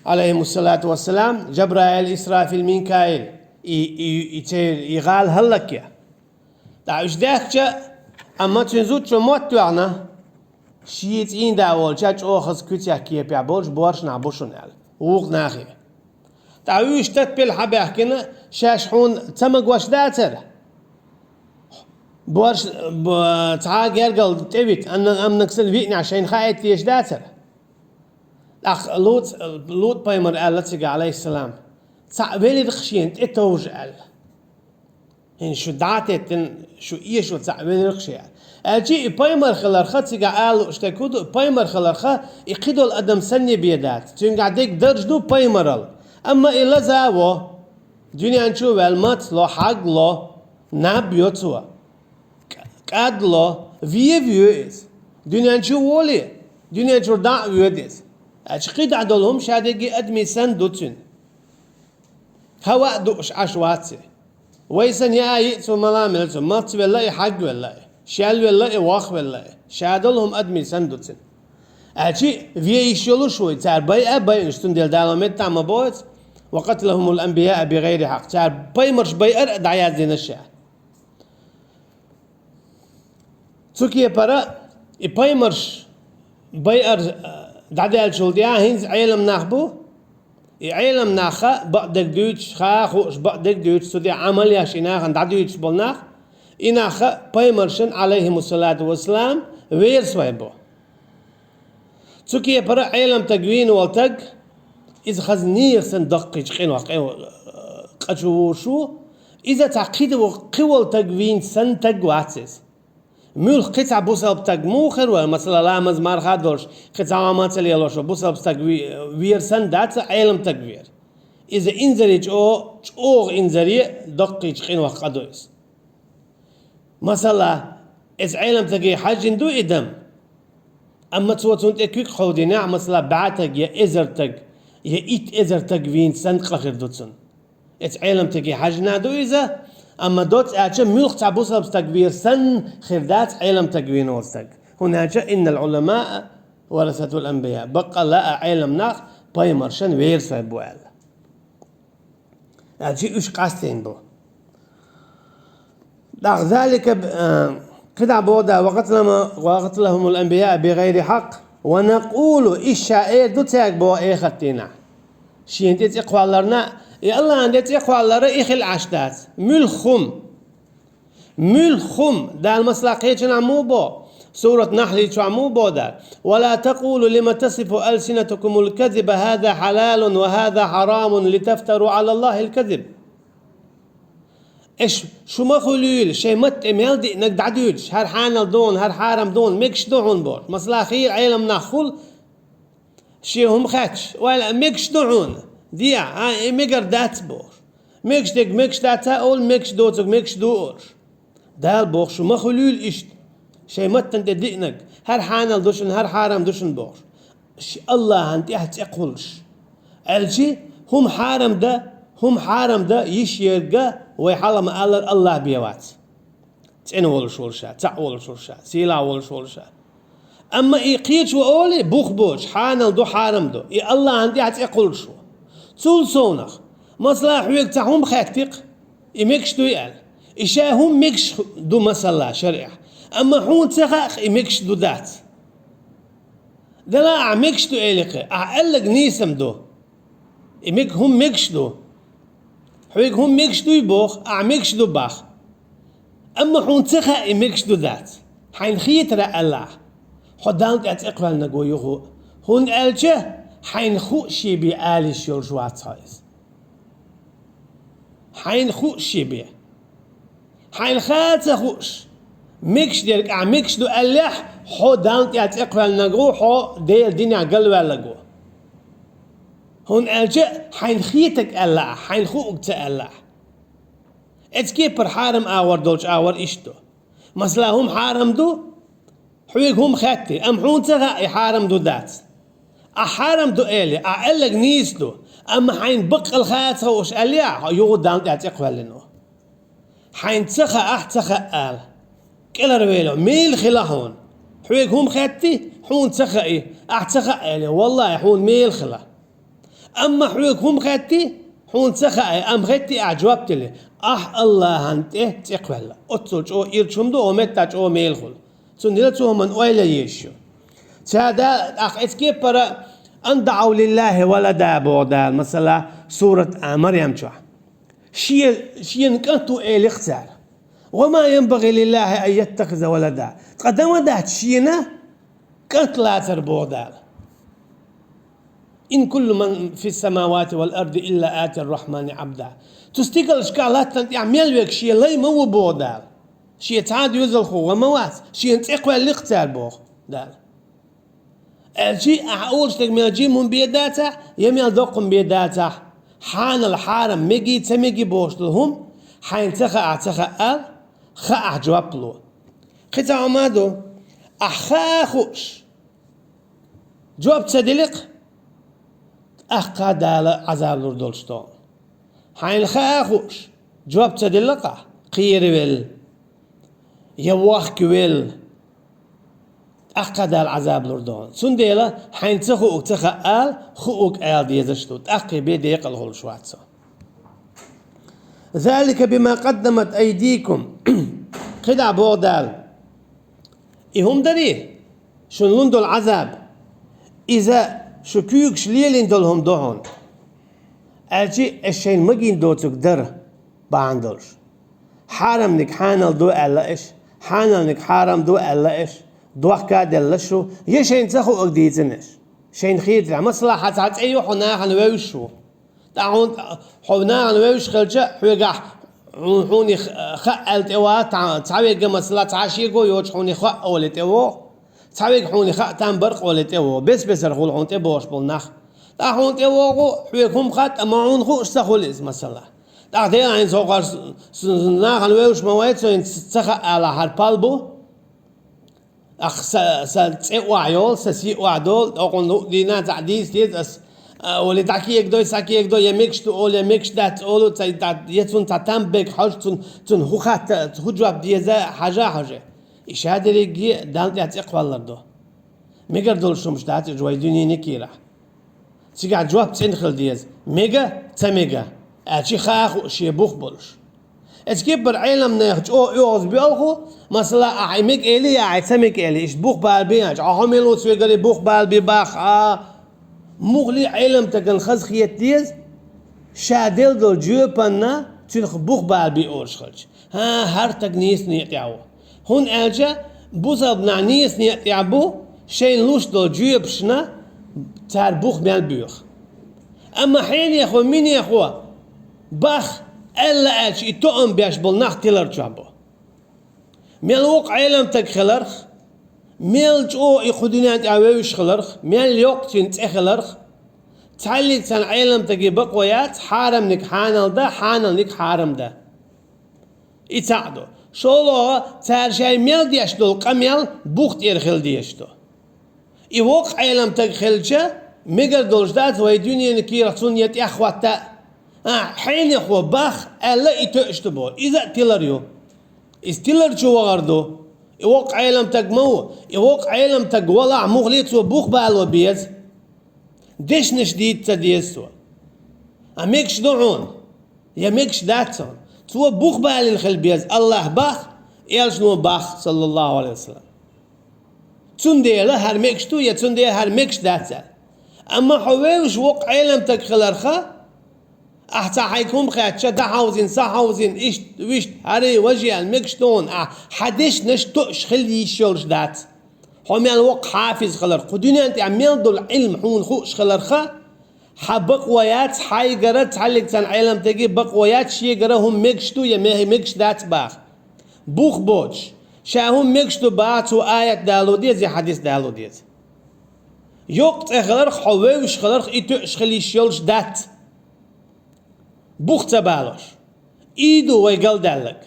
Ӏалайхимуссалату вассалам, Жабраил, Исрафил, Минкаил, и, и, и церан и гӀала хӀаллакъян. ТӀаккха уьш даьхкича, амма цуьнан зудчун мотт тоьхна, шен цӀийнда волчохь чӀогӀа хаза куьцех, кепехь болчу боьрша нах бу шуна аьлла, вукху нахе. ТӀаккха уьш таттабелла хьа баьхкина, шаьш хьуна ца магош дацара? Боьрша, б-, цхьа а гергал тӀевита, амма, амма нагахь санна виънехь шайна хаийта дезаш дацара? ТӀаккха ЛутӀ-, ЛутӀ-пайхамар аьлла цига, Ӏалайхиссалам: «Цхьаъ велира-кх шена тӀетовжа», — аьлла. «ХӀинца шу дӀа а теттина, шу эшо цхьаъ велира-кх ша», — аьлла. Аьлча и пайхамар хиларх цига ала лууш дерг хӀун ду, пайхамар хиларх и кхидолу адам санна бен дац. Цуьнгахь дерг дарж ду пайхамаралла. Амма и лаза а во, дуьнен чу а ваьлла, мацло, хьагло, наб йо цо. КӀ-, кӀадло, вен а воь иза. Дуьнен чу а волий, дуьнен чуьра дӀа а воьду иза. Аьлча кхидӀа долу хӀума ша дерриге адамийн санна ду цуьнан. ХӀаваъ дууш Ӏаш вац и. Вай санна яа йиъ цо мала а мелла цо, мацвелла и, хьагвелла и, шелвелла и, вохвелла и. Ша долу хӀума адамийн санна ду цуьнан. Аьлча вен йиш йолуш вуй, цара байа а байинаш, цундела Дала меттахь ма боху иза: «Ва къаталахумул анбияа бигайри хьакъ». Цара пайхамарш байар а дӀаяздина ша. Цу кепара и пайхамарш байар, а, дӀадаьллачул тӀаьхьа хӀинца Ӏелам нах бу. И Ӏелам наха бакъдерг дуьйцуш, ха а хууш, бакъдерг дуьйцуш, цу тӀехь Ӏамал еш и нахана дӀадуьйцуш болу нах, и наха пайхамаршна, Ӏалайхимуссалату вассалам, верас вай бу. Цу кепара Ӏелам таг вийна волу таг, иза хаза нехан санна даккхийчу къинойх къе-, къа чу вуьйш ву, иза цхьа кхидӀа кхин волу таг вийна санна таг вац иза. Муьлхха кхин цхьа бусалба таг муха хир вара, масала, ламаз-марха а долуш, кхин цхьа хӀума а ца лелош ву, бусалба стаг ви-, вер санна дац, Ӏелам таг вер. Иза инзаре чӀо-, чӀогӀа инзаре даккхийчу къинойх къа ду иза. Масала, иза Ӏелам таге хьаьжжина ду и дам, амма цо цунна тӀе куьг кховдийнехь, масала, бӀе таг я эзар таг, я итт эзар таг вийна санна къа хир ду цунна. Иза Ӏелам таге хьаьжжина ду иза, амма доцца аьлча, муьлхха цхьа бусалба стаг вер санна хир дац Ӏелам таг вийна волу стаг. ХӀунда аьлча: «Иннал Ӏуламаа варасатул анбияъ». Баккъалла а Ӏелам нах пайхамаршна верасой бу аьлла. Аьлча уьш къастийна бу. ТӀаккха залика, э, кхидӀа боху Дала: «Ва къаталама-, ва къаталахумул анбияа бигайри хьакъ, ва накъулу», иштта ша эр ду цаьрга боху эхарт дийнахь. Шена тӀе цӀе кхолларна, и Аллахьан тӀе цӀе кхоллара и хила Ӏаш дац. Муьлхха хӀума. Муьлхха хӀума. Дала масала кхечанхьа муха боху? Сурат Нахьли чохь муха боху Дала: «Ва ла такъулу лима тасифу алсинатукумул казиба, хаза хьалалун ва хаза хьарамун, литафтару Ӏалаллахил казиб». Аш шу ма хуьлийла, шайн матта тӀе мел диънарг дӀадуьйцуш, хӀара хьанал ду хьуна, хӀара хьарам ду хьуна, мегаш ду хьуна бохуш. Масала, хийра Ӏелам нах хуьлу, шен хӀума хаьтташ, ойла, мегаш ду хьуна, дехьа, а, и мегар дац бохуш. Мегаш дерг мегаш дац а олу, мегаш доцург мегаш ду олуш. Дала боху, шу ма хуьлийла иштта, шайн маттана тӀе диънарг, хӀара хьанал ду шуна, хӀара хьарам ду шуна бохуш. Ши Аллахьан тӀехь цӀе кхуллуш. Аьлчи, хӀума хьарам дан, хӀума хьарам дан йиш ерг вай хьалха ма-аллара Аллахь бен вац. цӀена волуш волу ша, цхьаъ волуш волу ша, сийлахь волуш волу ша. Амма и кхечо олий, бух боцуш, хьанал ду, хьарам ду, и Аллахьан тӀехь цӀе кхуллуш ву. Цул совнах, масала, хьоьга цхьа хӀума хаьттира-кх, и мегаш дуй аьлла. И ша хӀума мегаш ду, масала, шарӀехь. Амма хьуна ца хаьа-кх, и мегаш ду, дац. Делахь ахь мегаш ду элира-кх, ахь аьлларг нийса-м ду. И мег-, хӀума мегаш ду. Хьоьга хӀума мегаш дуй боху, ахь мегаш ду боху. Амма хьуна ца хаьа, и мегаш ду, дац. Хьайна хетарехь аьлла ахь, хьо Далла тӀехь цӀе кхоьллинарг ву юха а. ХӀунда аьлча хьайна хууш шен бен ала йиш йолуш вац хьо иза. Хьайна хууш шен бен. Хьайна хаа ца хууш, мегаш дерг ахь мегаш ду аьллехь, хьо Далла тӀехь цӀе кхоьллинарг ву, хьо Делан динехь галваьлларг ву. ХӀунда аьлча хьайна хетарг аьлла ахь, хьайна хуург ца аьлла ахь. Эцу кепара хьарам агӀор долчу агӀор иштта ду. Масала, хӀума хьарам ду, хьоьга хӀума хаьттира, амма хьуна ца хаьа, и хьарам ду, дац. Ахь хьарам ду элира, ахь аьлларг нийса ду, амма хьайна баккъал хаа ца хууш аьллехь, хьо юха а Далла тӀехь цӀе кхоьллина ву. Хьайна ца хаахь, ца хаьа ала. КӀелхьарвелахь, мела хила хьуна. Хьоьга хӀума хаьттира, хьуна ца хаьа, ахь ца хаьа элира, валлахӀи, хьуна мела хила. Амма хьоьга хӀума хаьттира, хьуна ца хаьа, амма хаьттира ахь жоп делира, ахь Аллахьан тӀехь цӀе кхоьллина. Оццул чӀогӀа ирча хӀума ду, хӀокху меттехь чӀогӀа мела хуьлу. Цундела цу хӀуманна ойла е езаш ю. Цара да-, тӀаккха эцу кепара: «Ам даӀав лиллахӀи валадан», боху Дала, масала, сурат а Марьям чохь. Шен, шена кӀант ву элира-кх цара. «Ва ма янбагӀи лиллахӀи ан яттахиза валада». Ткъа дан ма дац шена кӀант лацар, боху Дала. «Ин куллу ман фис-самавати вал арди илла атир-рахмани абда». Цу стигалшкахь, латтана тӀехь мел верг шен лай ма ву, боху Дала. Шен цхьа а доьзалхо ван ма вац, шена цӀе кхоьллира-кх цара, боху Дала. Аьлча, ахь олуш дерг мел жима хӀума бен дацахь, я мел доккха хӀума бен дацахь, хьанал, хьарам, мегий, ца мегий бохуш долу хӀума, хьайна ца хаахь, ца хаьа ала, хаахь жоп ло. Кхин цхьа хӀума а ду, ахь хаа хууш, жоп ца делира-кх, тӀаккха Дала Ӏазап лур долуш ду хьуна. Хьайна хаа хууш, жоп ца делла-кх ахь, кхеравелла, я вохкавелла, тӀаккха Дала Ӏазап лур ду хьуна. Цундела хьайна ца хуург ца хаьа ала, хуург ала дезаш ду, тӀаккха бен декъала хуьлуш вац цо. «Залика бима къаддамат айдикум». КхидӀа боху Дала: «И хӀума дарий, шуна лун долу Ӏазап, иза шу куьйгаш лелийна долу хӀума ду хьуна». Аьлча, аша шайна магийна доцург дара бахьана долуш. Хьарамниг хьанал ду аьлла аша, хьаналниг хьарам ду аьлла аша, дохка а делла шу, я шайна ца хуург дийцина аша. Шайна хетарехь, масала, хьан цхьа цӀе ю, хьо нахана вевзаш ву. ТӀаккха хьуна, хьо нахана вевзаш хилча, хьоьгахь хьуна, хьуна хаьа аьлла тӀеваха, цхьа верг, масала, цхьа шего йоцуш хьуна хаьа олий тӀевогӀу, цхьа верг хьуна хаьа там бара-кх олий тӀевогӀу, бес-бесара хуьлу хьуна тӀебогӀуш болу нах. ТӀаккха хьуна тӀевогӀу, хьоьга хӀума хаьа, амма хьуна хууш ца хуьлу иза, масала. ТӀаккха дера хьайна со кхарс нахана вевзаш ма вай, со хӀинца ца хаьа ала хӀара пал бу. Ахь сан, сан цӀе охьайолу, сан сий охьадолу, тӀаккха хӀокхунна хӀуъа дийнахь цхьаъ дийца деза ас, а, олий, дӀакегадой, схьакегадой, я мегаш ду олу, я мегаш дац олу, ца, я цунна цхьа там бега хьожа, цунна, цунна хӀун хатта, хӀун жоп деза, хьажа а хьожа. И ша дерриге Далла тӀехь цӀе кхоллар ду. Мегар долуш хӀумаш дац уьш вай дуьненан кийрахь. Цигахь жоп цӀена хила деза, мега, ца мега, аьлча хаа хууш, шен бух болуш. Эцу кепара Ӏеламнехан чӀогӀа оьгӀаз боьлху, масала, ахь и мега элий, ахь и ца мега элий, иштта бух балабе аьлча, ахьа хьо мила ву цу вегарий бух балабе боху, а? Муххале а Ӏеламстагана хазахета деза, ша делла долу жоьпанна цуьнах бух балабе олуш хилча. ХӀан, хӀара стаг нийса некъа тӀехь ву. ХӀунда аьлча бусалба нах нийса некъа тӀехь бу, шайна луш долу жоьпашна цара бух мел боьху. Амма хьенехо, минехо бах аьлла аьлча, и тоам беш болу нах тилар чохь бу. Мел воккха Ӏеламстаг хиларх, мел чӀогӀа и кху дуьнен тӀехь вевзаш хиларх, мел йоккха цуьнан цӀе хиларх, цхьаллиг цхьана Ӏеламстаге бакъо яц, хьарамниг хьанал дан, хьаналниг хьарам дан. И цхьаъ ду. ШолгӀа, цара шайн мел деш долу къамел бух тӀера хила дезаш ду. И воккха Ӏеламстаг хилча, мегар долуш дац вай дуьненан кийрахь цунна я тӀеххотта а. А, хьенехо бах аьлла, и тоьаш ду боху. Иза а тилар ю. Иза тилар чу вахар ду. И воккха Ӏеламтаг ма ву. И воккха Ӏеламтаг валахь мухле цо бух бало беза. Дешнаш дийца ца деза цо. А мегаш ду хьуна? Я мегаш дац хьуна? Цо бух балийна хила беза. Аллахь бах, элчано бах, саллаллаху Ӏалайхи ва саллам. Цундела хӀара мегаш ду, я цундела хӀара мегаш дац аьлла. Амма хьо вевзаш воккха Ӏеламтаг хиларха, ахь цхьа хьайга хӀума хаьттича, дӀахьовзийна, схьахьовзийна, иштта, вуьшта, хӀара, важа аьлла, мегаш ду хьуна, ахь хьан дешнаш тоъаш хила йиш йолуш дац. Хьо мел воккха хьафиз хиларх, кху дуьнен тӀехь мел долу Ӏилма хьуна хууш хиларха, хьан бакъо яц хьайгара, цхьаллиг цхьана Ӏеламтаге бакъо яц шегара хӀума мегаш ду я мега-, мегаш дац баха. Бух боцуш, ша хӀума мегаш ду баха, цо аят дало деза я хьадис дало деза. Йоккха цӀе хиларх, хьо вевзаш хиларх, и тоъаш хила йиш йолуш дац. Бух ца балош. И ду вай галдаьлларг.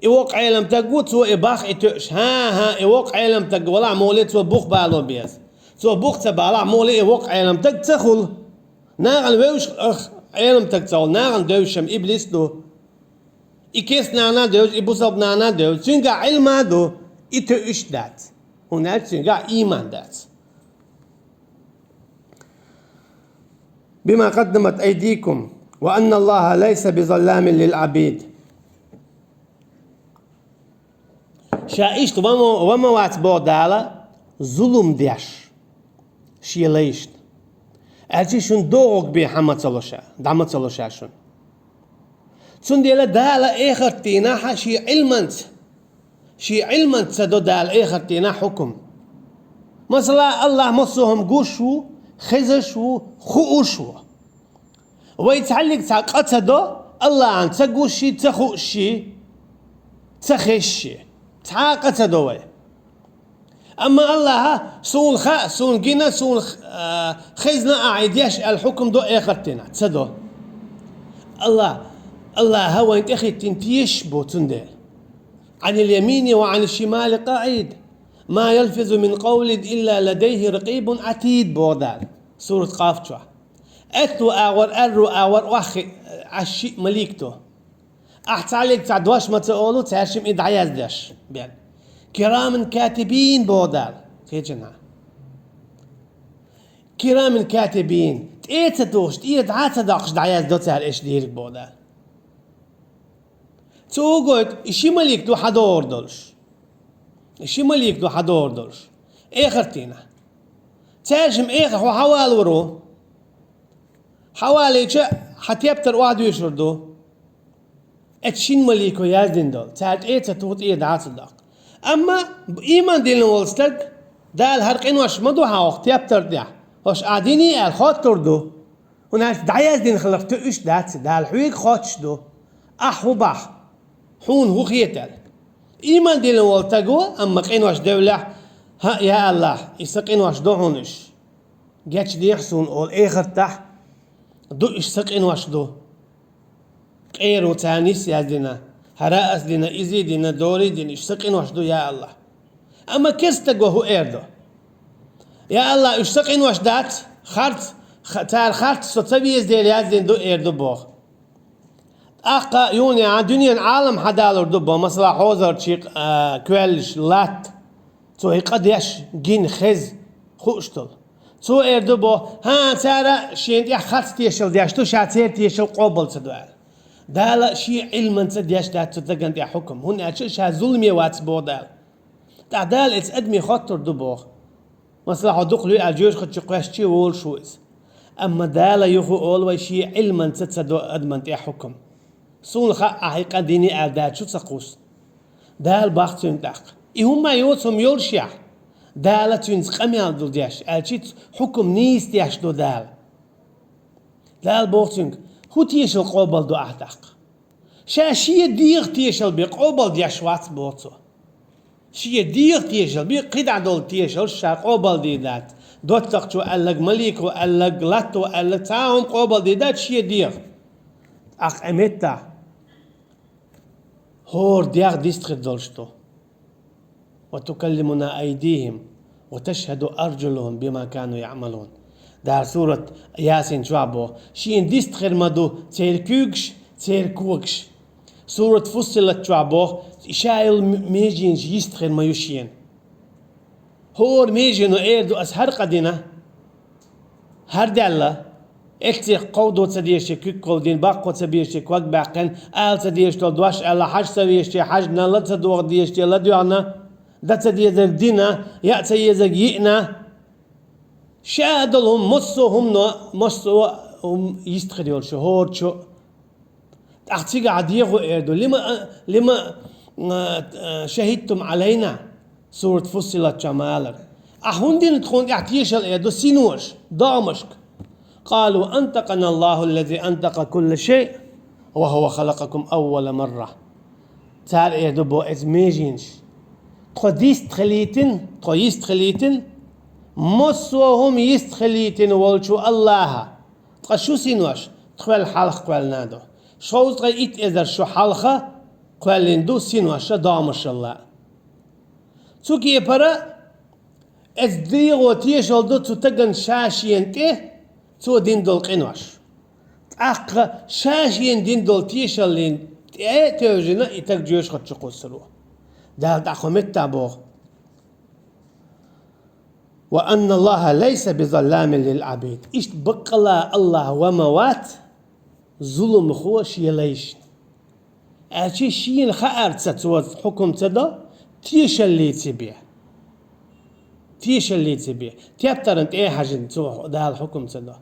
И воккха Ӏеламтаг ву, цо и бах, и тоъаш. ХӀан-хӀа, и воккха Ӏеламтаг валахь мухле цо бух бало беза. Цо бух ца балахь мухле и воккха Ӏеламтаг ца хуьлу. Нахана вевзаш хиларх Ӏеламтаг ца хуьлу, нахана девзаш-м иблис ду. И керста нана а девза, и бусалба нана а девза. Цуьнгахь Ӏилма а ду, и тоъаш дац. ХӀунда аьлча цуьнгахь ийман дац. بما قدمت أيديكم وأن الله ليس بظلام للعبيد. Ша иштта ва ма, ва ма вац боху Дала, зулум деш шен лайшна. Аьлча шуна догӀург бен хьан ма ца ло ша, дӀа ма ца ло ша шуна. Цундела Дала эхарт дийнахь шен Ӏилманца, шен Ӏилманца ца до Дала эхарт дийнахь хьукум. Масала, Аллахь массо а хӀума гуш ву, хезаш ву, хууш ву. Вай цхьаллиг цхьа къа ца до, Аллахьан ца гуш ши, ца хууш ши, ца хезаш ши. Цхьа а къа ца до вай. Амма Аллахьа суна хаьа, суна гина, суна, а, хезна ахь и деш аьлла хьукум до эхарт дийнахь. Ца до. Аллахь, Аллахьа вайна тӀехӀиттина тешаш бу цундела. عن اليمين وعن الشمال قعيد. ما يلفظ من قول إلا لديه رقيب عتيد боху Дала. Сурат Къаф чохь. Аьтту агӀор, аьрру агӀор охьахи-, Ӏаш шиъ малик ду. Ахь цхьаллиг цхьа дош ма ца олу, цаьршимма и дӀаяздеш бен. كراما كاتبين боху Дала. Кхечанхьа. كراما كاتبين. ТӀе а ца тухуш, тӀера дӀа а ца доккхуш дӀаяздо цара, эш дийриг боху Дала. Цо а гойту, и ши малик ду хьан догӀур долуш. И ши малик ду хьан догӀур долуш. Эхарт дийнахь. Цаьршимма эха хьо хьан валавар ву? Хьан валийча, хьан тептар охьадоьшур ду. Эцу шина малико яздина долу. Цара тӀе а ца туху, тӀера дӀа а ца доккху. Амма ийман диллина волу стаг, Дала хӀара къинош ма ду хьан хӀокху тептар тӀехь. ХӀорш ахь диний аьлла хоттур ду. ХӀунда аьлча дӀаяздина хиларх тоъуш дац, Дала хьоьга хоттуш ду. Ахь хӀун боху? Хьуна хӀун хетара? Ийман диллина волу стаг ву, амма къинош девллехь, хӀаъ, я Аллахь, и сан къинош ду хьуна уьш. Гечдехьа суна олу эхартахь, ду уьш сан къинош ду. Къера ву царна йиса яздина, хӀара ас дина, изий дина, дорий дина, уьш сан къинош ду, я Аллахь. Амма керста стага хӀун эр ду? Я Аллахь, уьш сан къинош дац, харц, ха-, цара харц со ца веза дела яздина ду, эр ду боху. ТӀаккха юха а дуьненан Ӏалам хьадалур ду боху, масала, хьозарчий, а, коьллаш латта. Цо и къа деш, гина, хеза, хууш долу. Цо эр ду боху, хӀан, цара шена тӀехь харц тешал деш ду, ша церан тешал къобал ца до аьлла. Дала шен Ӏилманца деш дац цу стагана тӀехь хьукам, хӀунда аьлча ша зуламе вац боху Дала. ТӀаккха Дала эцу адаме хоттур ду боху. Масала, хьо дукха луьй аьлла жоьжахати чу кхоьссича а волуш ву иза. Амма Дала юха а олу вай шен Ӏилманца ца до адаман тӀехь хьукам. Суна хаьа, ахь и къа дини аьлла даьлча ца кхуссу. Дала бах цуьнга тӀаккха. И хӀумма йоцу хӀума йолушехь, Дала цуьнца къамел ду деш, аьлча хьукам нийса деш ду Дала. Дала боху цуьнга, хӀун тешал къобал до ахь тӀаккха? Ша шен дегӀан тешал бен къобал деш вац боху цо. Шен дегӀан тешал бен, кхидӀа долу тешалш ша къобал дийр дац. ДоттагӀчо аьлларг, малико аьлларг, латто аьлларг, цхьа а хӀума къобал дийр дац шен дегӀан. ТӀаккха и меттахь хӀора дегӀ дистхир долуш ду. وتكلمنا أيديهم وتشهد أرجلهم بما كانوا يعملون. Дала сурат Ясин чохь боху, шена дистхир ма ду церан куьйгаш, церан когаш. Сурат Фуссилат чохь боху, ша йолу м-, меженаш йистхир ма ю шена. ХӀора межено эр ду ас хӀара къа дина, хӀара даьлла, элцех кховдо ца дезаче куьг кховдийна, баккхо ца безаче ког баьккхина, ала ца дезаш долу дош аьлла, хьажа ца везаче хьаьжна, ла ца догӀа дезаче ладоьгӀна, дан ца дезарг дина, яа ца езарг йиъна. Ша а долу хӀума, массо а хӀумано, массо а хӀума йистхир йолуш ю хӀора чу. ТӀаккха цигахь дехо эр ду: «Лима, а, лима, а, а, шахидтум Ӏалайна», сурат Фуссилат чохь ма аллара. Ахь хӀунда дина тхуна тӀехь тешалла, эр ду, синош, догӀмашка? «Къалу антакъана Аллаху аллази антакъа кулла шай, ва хӀува халакъакум аввала марра». Цара эр ду боху эцу меженаш: «Тхо йистхилийтина, тхо йистхилийтина, массо а хӀума йистхилийтина волчу Аллаха, ткъа шу синош тхоьл хьалха кхоьллина ду. Шовзткъе итт эзар шу хьалха кхоьллина ду синоша, догӀмашалла». Цу кепара эцу дегӀо тешалла ду цу стагана ша-шена тӀе цо дина долу къинош. ТӀаккха ша-шена дина долу тешаллина тӀе а тевжина, и стаг жоьжахати чу кхуссур ву. Дала тӀаккха хӀун меттахь боху: «Ва анна Аллаха лайса бизалламин лил Ӏабид». Иштта баккъала Аллах ва ма вац зуламхо шен лайшна. Аьлча шена хаарца цо хьукум ца до, тешаллица бен. Тешаллица бен. Тептарна тӀе а хьаьжна цо Дала хьукум ца до.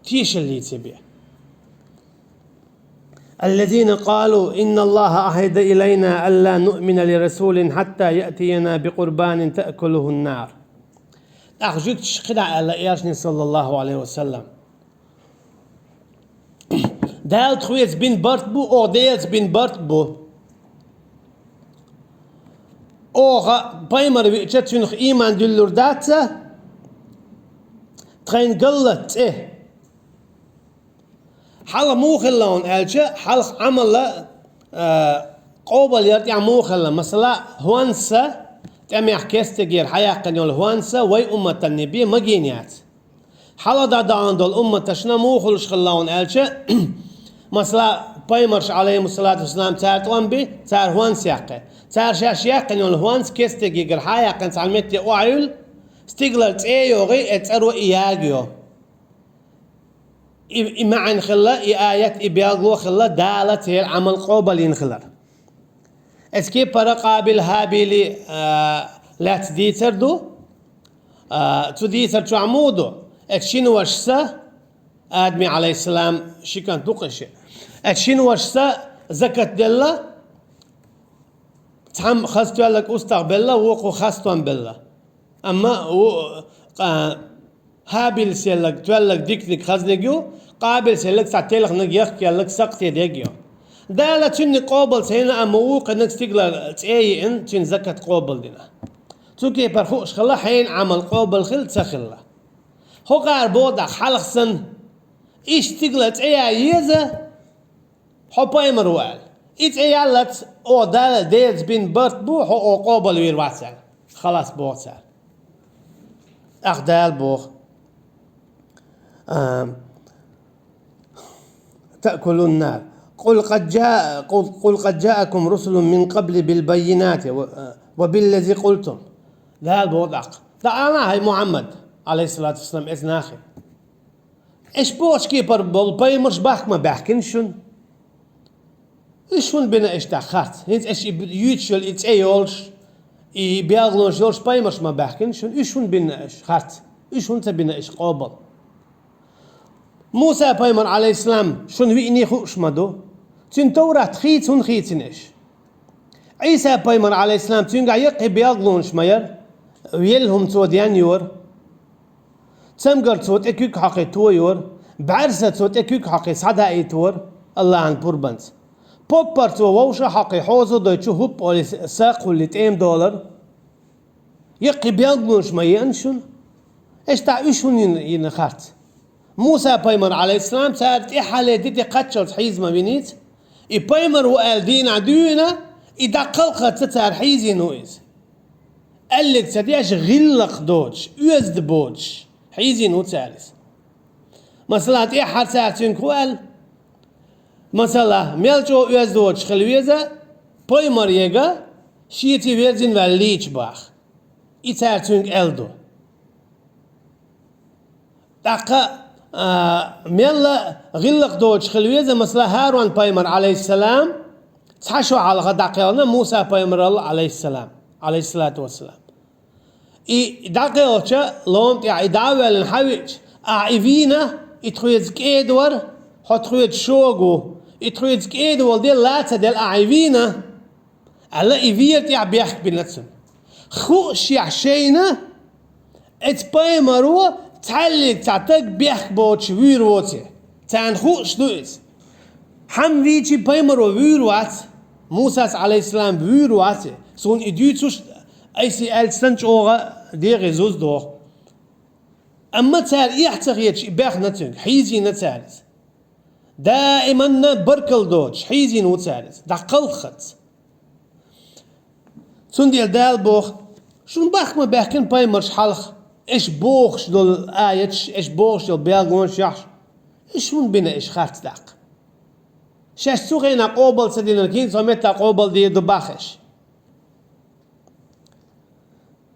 Тешаллица бен. «Аллазина къалу: инна Аллаха ахида илайна алла нуъмина ли расулин хьатта яътияна би къурбанин таъкулухун нар». ТӀаккха жуьгташа кхидӀа аьлла элчане, саллаллаху Ӏалайхи ва саллам: «Дала тхоьца бина барт бу, оха Делаца бина барт бу. Оха пайхамар веача, цуьнах ийман дуьллур дац тхайна галлалц цӀе». Хьалха муха хилла хьуна аьлча, хьалха Ӏамал, а, къобал яр тӀехь муха хилла. Масала, хӀонса тӀамехь кестегера хьаяьккхина йолу хӀонса вай умматан бен магийна яц. Хьалха дӀадахана долу умматашна муха хуьлуш хилла хьуна аьлча, масала, пайхамарш, Ӏалайхимуссалату вассалам, цара тӀом би, цара хӀонса яьккхи. Цара шаьш яьккхина йолу хӀонса кестегигара хьаяьккхина цхьана метте охьайуьлу, стигалара цӀе а йогӀий, и цӀаро и ягайо. И, и маьӀна хилла, и аят, и белгало хилла, Дала церан Ӏамал къобалйина хилар. Эцу кепара Къабил-ХӀабили, а, лаьцна дийцар ду. А, цу дийцар чохь муха ду? Эцу шина вашас, Адаме, Ӏалайхиссалам, ши кӀант ду-кх и шиъ. Эцу шина вашас закат делла, цхьамма хаза тоьлларг устагӀа белла, вукхо хастам белла. Амма ву-, къа-, ХӀабилс елларг тоьлларг диканиг, хазниг ю, Къабилс елларг цхьа телханиг, яхкаелларг сакхтедерг ю. Дала цуьнниг къобал ца йина, амма вукхунниг стигалара цӀе а йиъна, цуьнан закат къобалдина. Цу кепара хууш хилла, хьенан Ӏамал къобал хилла, ца хилла. ХӀокхара боху тӀаккха хьалха санна, иштта стигалара цӀе ян еза, хьо пайхамар ву аьлла. И цӀе яллалц, оха Дала, Делаца бина барт бу, хьо оха къобалвийр вац аьлла. Халас, боху цара. ТӀаккха Дала боху: а, таъкулун нар. Къул къад жаа-, къул, къул къад жаакум русулун мин къабли бил баййинати ва, ва биллази къултум. Дала боху тӀаккха: дӀаала, хӀай Мухьаммад, Ӏалайхиссалату вассалам, эцу нахе. Аша бохучу кепара болу пайхамарш бахка ма баьхкина шуна. Уьш хӀунда бина аша тӀаккха харц? ХӀинца аша и юьйцуш йолу и цӀе йолуш, и белгалонаш йолуш пайхамарш ма баьхкина шуна. Уьш хӀунда бина аша харц? Уьш хӀунда ца бина аша къобал? Муса-пайхамар, Ӏалайхиссалам, шуна виъний хууш ма ду. Цуьнан Товрат хийца хӀунда хийцина аша? Ӏийса-пайхамар, Ӏалайхиссалам, цуьнгахь яккхий белгалонаш ма яра, велла хӀума цо денйора. Цамгар цо тӀе куьг хьокхий тойора, бӀаьрса цо тӀе куьг хьокхий схьадаийтора Аллахьан пурбанца. Поппар цо вовша хьокхий хьоза дой чу хӀуппа олий сакхулли тӀема долара. Яккхий белгалонаш ма еана шуна? Аша тӀаккха уьш хӀунда йина, йина харц? Муса-пайхамар, Ӏалайхиссалам, цара тӀаьххьале де-де кхаччалц хьийза ма виний иза. И пайхамар ву аьлла дийнахь дуьйна, и дӀакхалххарца цара хьийзийна ву иза. Аьллиг ца деш, гӀиллакх доцуш, оьзда боцуш, хьийзийна ву цара иза. Масала, тӀаьххьара цара цуьнга хӀун аьлла? Масала, мел чӀогӀа оьзда воцуш хила веза, пайхамар яга, шеца верзина ваьлла лийча баха. И цара цуьнга аьлла ду. ТӀаккха, а, мелла гӀиллакх доцуш хила веза, масала, ХӀарун пайхамар, Ӏалайхиссалам, цхьа шо хьалха дӀакхелхина Муса пайхамарал, Ӏалайхиссалам, Ӏалайхиссалату вассалам. И дӀакхелхича, лом тӀехь и дӀа а ваьллина хьавеача, ахь и вийна, и тхоьца кӀеда вара, хьо тхоьца шога ву, и тхоьца кӀеда волу де лаца делла ахь и вийна, аьлла, и вера тӀехь бехк бина цунна. Хуъушехь шайна, эцу пайхамаро цхьаьллиг цхьа таг бехк боцуш вуьйр воций. Царна хууш ду иза. Хьан вийчи пайхамаро вуьйр вац, Мусас, Ӏалайхиссалам, вуьйр вац, суна и дуьйцуш, айса аьлча санна чӀогӀа дегӀе зуз доху. Амма цара эхь ца хеташ и бехна цуьнга, хьийзийна цара иза. Даиманна баркалла доцуш, хьийзийна ву цара иза, дӀакхалххац. Цундела Дала боху: «Шуна бахка ма баьхкина пайхамарш хьалха, эш бохуш долу аяташ, эш бохуш долу белгалонаш яхьаш, эш хӀунда бина эш харц даккха? Шаьш цу хенахь къобал ца динарг хӀинца хьо меттахь къобал дийр ду баха эш».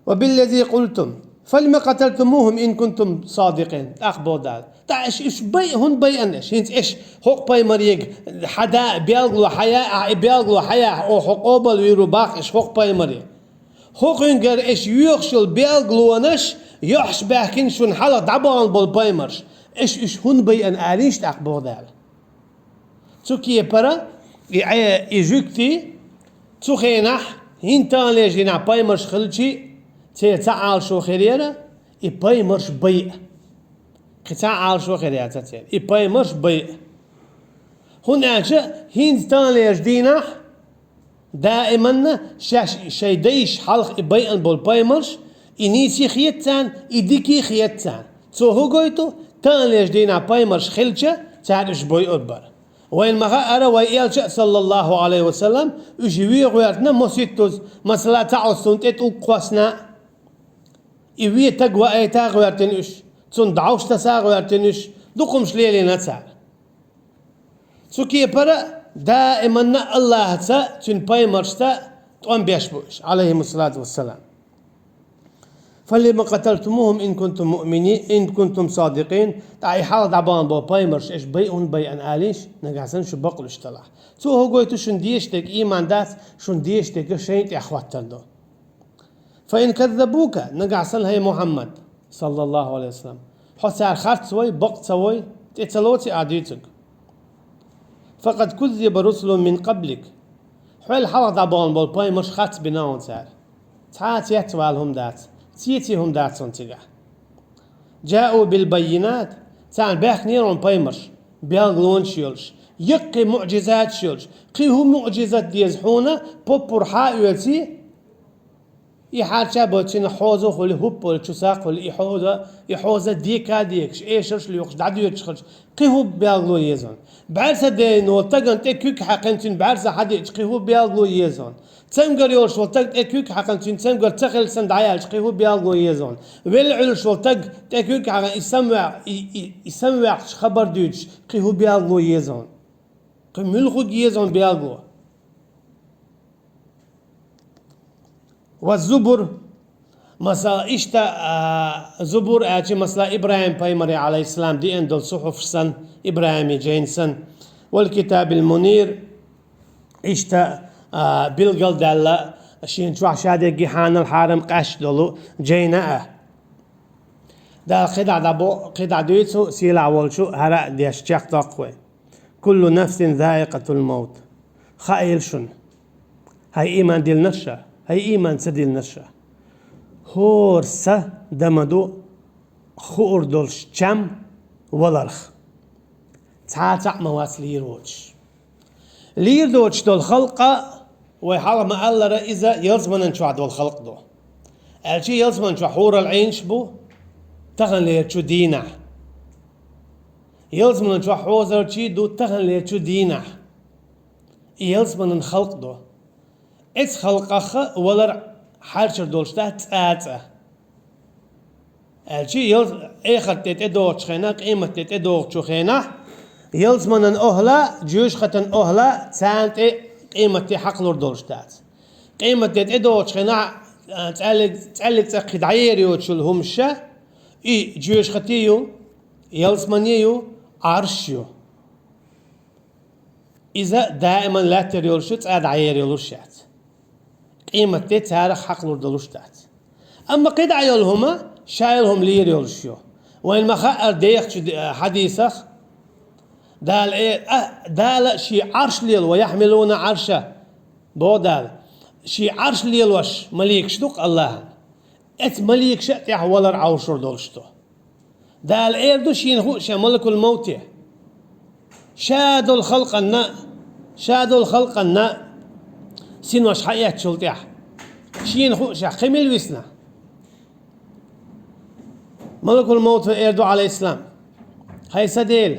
«Ва биллази къултум, фалима къаталтумухум ин кунтум садикъин», тӀаккха боху Дала. ТӀаккха эш уьш байа, хӀунда байана эш? ХӀинца эш хӀокху пайхамарега хьада а белгало хьая, ахь и белгало хьая, оха хьо къобал вийр ву баха эш хӀокху пайхамаре. ХӀокхуьнгара эш йоьхуш йолу белгалонаш йохьаш баьхкина шуна хьалха дӀабахана болу пайхамарш. Эш уьш хӀунда байана алийша тӀаккха боху Дала. Цу кепара и Ӏе-, и жуьгти цу хенахь хӀинца таханлерчу дийнахь пайхамарш хилчи, церан цхьа Ӏалашо хир яра, и пайхамарш байа. Кхин цхьа Ӏалашо хир яц церан, и пайхамарш байа. ХӀунда аьлча хӀинца таханлерчу дийнахь даиманна шаьш шайн дайша хьалха и байана болу пайхамарш, и нийса хета царна, и дика хета царна. Цо хӀун гойту? Таханлерчу дийнахь пайхамарш хилча, цара уьш бойур бара. Вайна ма-хаъара, вай элча а, саллаллаху Ӏалайхи ва саллам, уьш вен гӀоьртина маситтаза, масала, цхьа Ӏоссунна тӀе тӀулг кхоссина а, и вен таг ваайта а гӀоьртина уьш, цунна дӀовш таса а гӀоьртина уьш, дукха хӀумаш лелийна цара. Цу кепара даиманна Аллахьаца, цуьнан пайхамаршца тӀом беш бу уьш, Ӏалайхимуссалату вассалам. «Фалима къаталтумухум ин кунтум муъмини-, ин кунтум садикъин», тӀаккха и хьалха дӀабахана болу пайхамарш эш байа хӀунда байана алийша, нагахь санна шу бакълуьйш талахь. Цо хӀун гойту? Шуна дезаш дерг ийман дац, шуна дезаш дерг шайна тӀехь хӀоттар ду. «Фа ин каззабука», нагахь санна, хӀай Мухьаммад, саллаллаху Ӏалайхи ва саллам, хьо цара харц вой, бакъ ца вой, тӀе ца лоций ахь дуьйцург. «Факъад куззиба русулун мин къаблик». Хьол хьалха дӀабахана болу пайхамарш харц бина хьуна цара. Цхьа а цецвала хӀума дац, цеций хӀума дац хьуна цигахь. «Джау бил баййинат», царна баьхкинера хьуна пайхамарш, белгалонаш йолуш, яккхий муъжизаташ йолуш, кхин хӀун муъжизат деза хьуна, поппур хьа а оьций, и хьарча а боцийна хьоза а хуьлий, хӀуппалчу сакх хуьлий, и хьоза, и хьоза дека а декаш, эшарш а лоькхуш, дӀадоьдуш хилча, кхин хӀун белгало еза хьуна? БӀаьрса дайна волу стагана тӀе куьг хьаькхина, цуьнан бӀаьрса хьадеъча, кхин хӀун белгало еза хьуна? Цамгар йолуш волу стаг тӀе куьг хьаькхина, цуьнан цамгар ца хилла санна дӀаяьлча, кхин хӀун белгало еза хьуна? Велла Ӏуьллуш волу стаг тӀе куьг хьаькхина, и самаваьккх-, и, и, и самаваьккхачу хабар дуьйцуш, кхин хӀун белгало еза хьуна? Кхин муьлхарг еза хьуна белгало? Ва зубур, масала, иштта, а, зубур аьлча, масала, ИбрахӀим пайхамаре, Ӏалайхиссалам, деана долу сухьуф санна, ИбрахӀиман жайна санна, вал китабил мунир, иштта, а, билгалдаьлла, шена чохь ша дерриге хьанал хьарам къаьсташ долу жайна а. Дала кхидӀа дӀабо-, кхидӀа дуьйцу, сийлахь волчу хӀара а деш чекхдоккху вай. «Куллу нафсин заикъатул маут». Хаийла шуна. ХӀай ийман диллинарш а, хӀай ийман ца диллинарш а. ХӀора са дан ма ду хуур долуш чам валарх. Цхьа а цхьаъ ма вац лийр воцуш. Лийр доцуш долу халкъ а, вай хьалха ма-аллара, иза ялсаманан чохь долу халкъ ду. Аьлча ялсаманан чохь хьурал Ӏийнаш бу таханлерчу дийнахь. Ялсаманан чохь хьозарчий ду таханлерчу дийнахь. И ялсаманан халкъ ду. Эцу халкъах валар хьарчар долуш дац цкъа а. Аьлча, ял-, эхарт тӀе тӀедогӀучу хенахь, къемат тӀе тӀедогӀучу хенахь, Ялсаманан охӀла, жоьжахатан охӀла, царна тӀе къематде хьакъ лур долуш дац. Къематде тӀедогӀучу хенахь, а, цӀаьллиг-, цӀаьллиг цӀа кхин дӀаер йоцуш йолу хӀумаш, и жоьжахати ю, ялсамани ю, Ӏарш ю. Иза даиман лаьттара йолуш ю, цӀа дӀаер йолуш яц. Къематде царах хьакъ лур долуш дац. Амма кхидӀа йолу хӀума, ша йолу хӀума лийр йолуш ю. Вайна ма-хаъара дехачу де-, хьадисах, Дала э-, а, Дала шен Ӏарш лело, «Ва яхьмилуна Ӏарша», боху Дала. Шен Ӏарш лелош маликаш ду-кх Аллахьан. Эцу маликаша а тӀехь валар Ӏовшур долуш ду. Дала эр ду шена хууш, малакул-мовте. Ша долу халкъанна, ша долу халкъанна синош хьаэцначул тӀаьхьа, шена хууш, кхин мила висна? Малакул-мовта эр ду, Ӏалайхиссалам: «ХӀай сан Дела,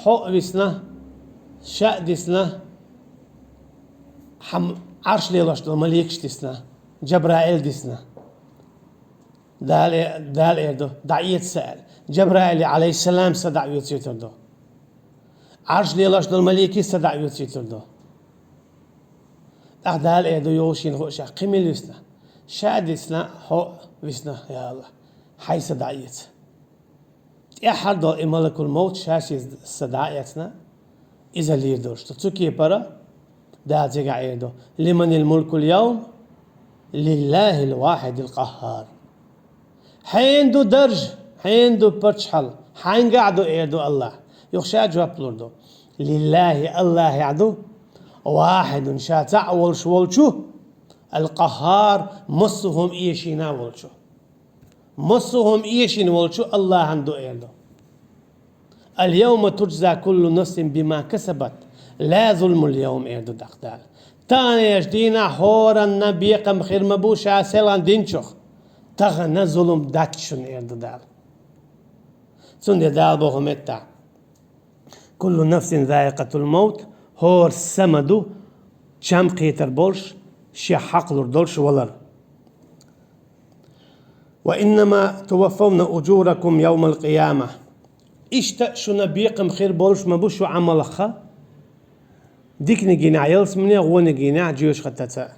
хьо а висна, ша а дисна, хьан Ӏарш лелош долу маликаш дисна, Джабраил дисна». Дала, Дала эр ду: «ДӀаэца сан», – аьлла. Джабраил, Ӏалайхиссалам, садаӀа оьцуьйтур ду. Ӏарш лелош долу маликий садаӀа оьцуьйтур ду. ТӀаккха Дала эр ду, йолу шена хууш, кхин мила висна? Ша дисна, хьо а висна, я АллахӀ, хьайн са дӀаэца. ТӀаьххьара долу и малакул-мовт ша шен са дӀа а эцна, иза лийр долуш ду. Цу кепара Дала цигахь эр ду: «Лиманил мулкул явм? Лиллахил вахидил къаххар». Хьенан ду дарж, хьенан ду паччахьалла, хьайгахь ду, эр ду АллахӀ. Юха ша жоп лур ду: «Лиллахи», АллахӀехь ду, «вахидун», ша цхьаъ волуш волчу, «ал-къаххар», массо а хӀума эшийна волчу. Массо а хӀума эшийна волчу АллахӀан ду, эр ду. «Ал-явма туджза куллу нафсин бима касабат, ла зулмал-явм», эр ду тӀаккха Дала. Таханлерчу дийнахь хӀоранна бекхам хир ма бу ша селхана динчух. Тахана зулам дац шуна, эр ду Дала. Цундела Дала боху меттахь: «Куллу нафсин заикъатул мавт», хӀора са ма ду чам кхетар болуш, шех хьакъ лур долуш валар. «Ва иннама туваффавна уджуракум явмал къияма». Иштта шуна бекхам хир болуш ма бу шу Ӏамалха, диканиг йинехь ялсамане, вониг йинехь жоьжахатаца.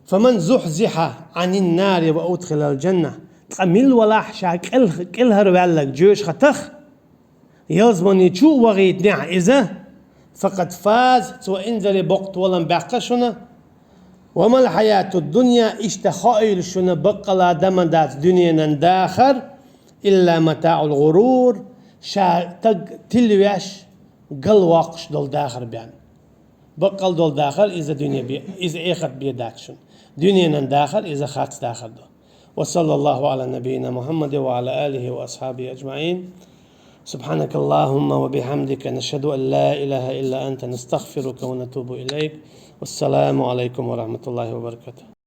«Фаман зухьзихьа Ӏанин нари ва удхилал джанна». Ткъа милла валахь ша кӀел-, кӀелхьарваьлларг жоьжахатах, ялсамани чу а вахийтинехь иза, «факъад фаз», цо инзаре боккха толам баьккха шуна. «Ва мал хьаятуд дунья», иштта хоийла шуна баккъала дан ма дац дуьненан дахар, «илла матаӀул гӀурур», ша стаг тилвеш, галвоккхуш долу дахар бен. Баккъал долу дахар иза дуьне бе-, иза эхарт бен дац шуна. Дуьненан дахар иза харц дахар ду. Ва саллаллаху Ӏала набийина Мухьаммадин ва Ӏала алихи ва асхьабихи аджмаӀин. Субхьанакаллахумма ва бихьамдика, нашхаду ан ла илаха илла анта, настагъфирука ва натубу илайк. Вассаламу Ӏалайкум ва рахматуллахи ва баракатух.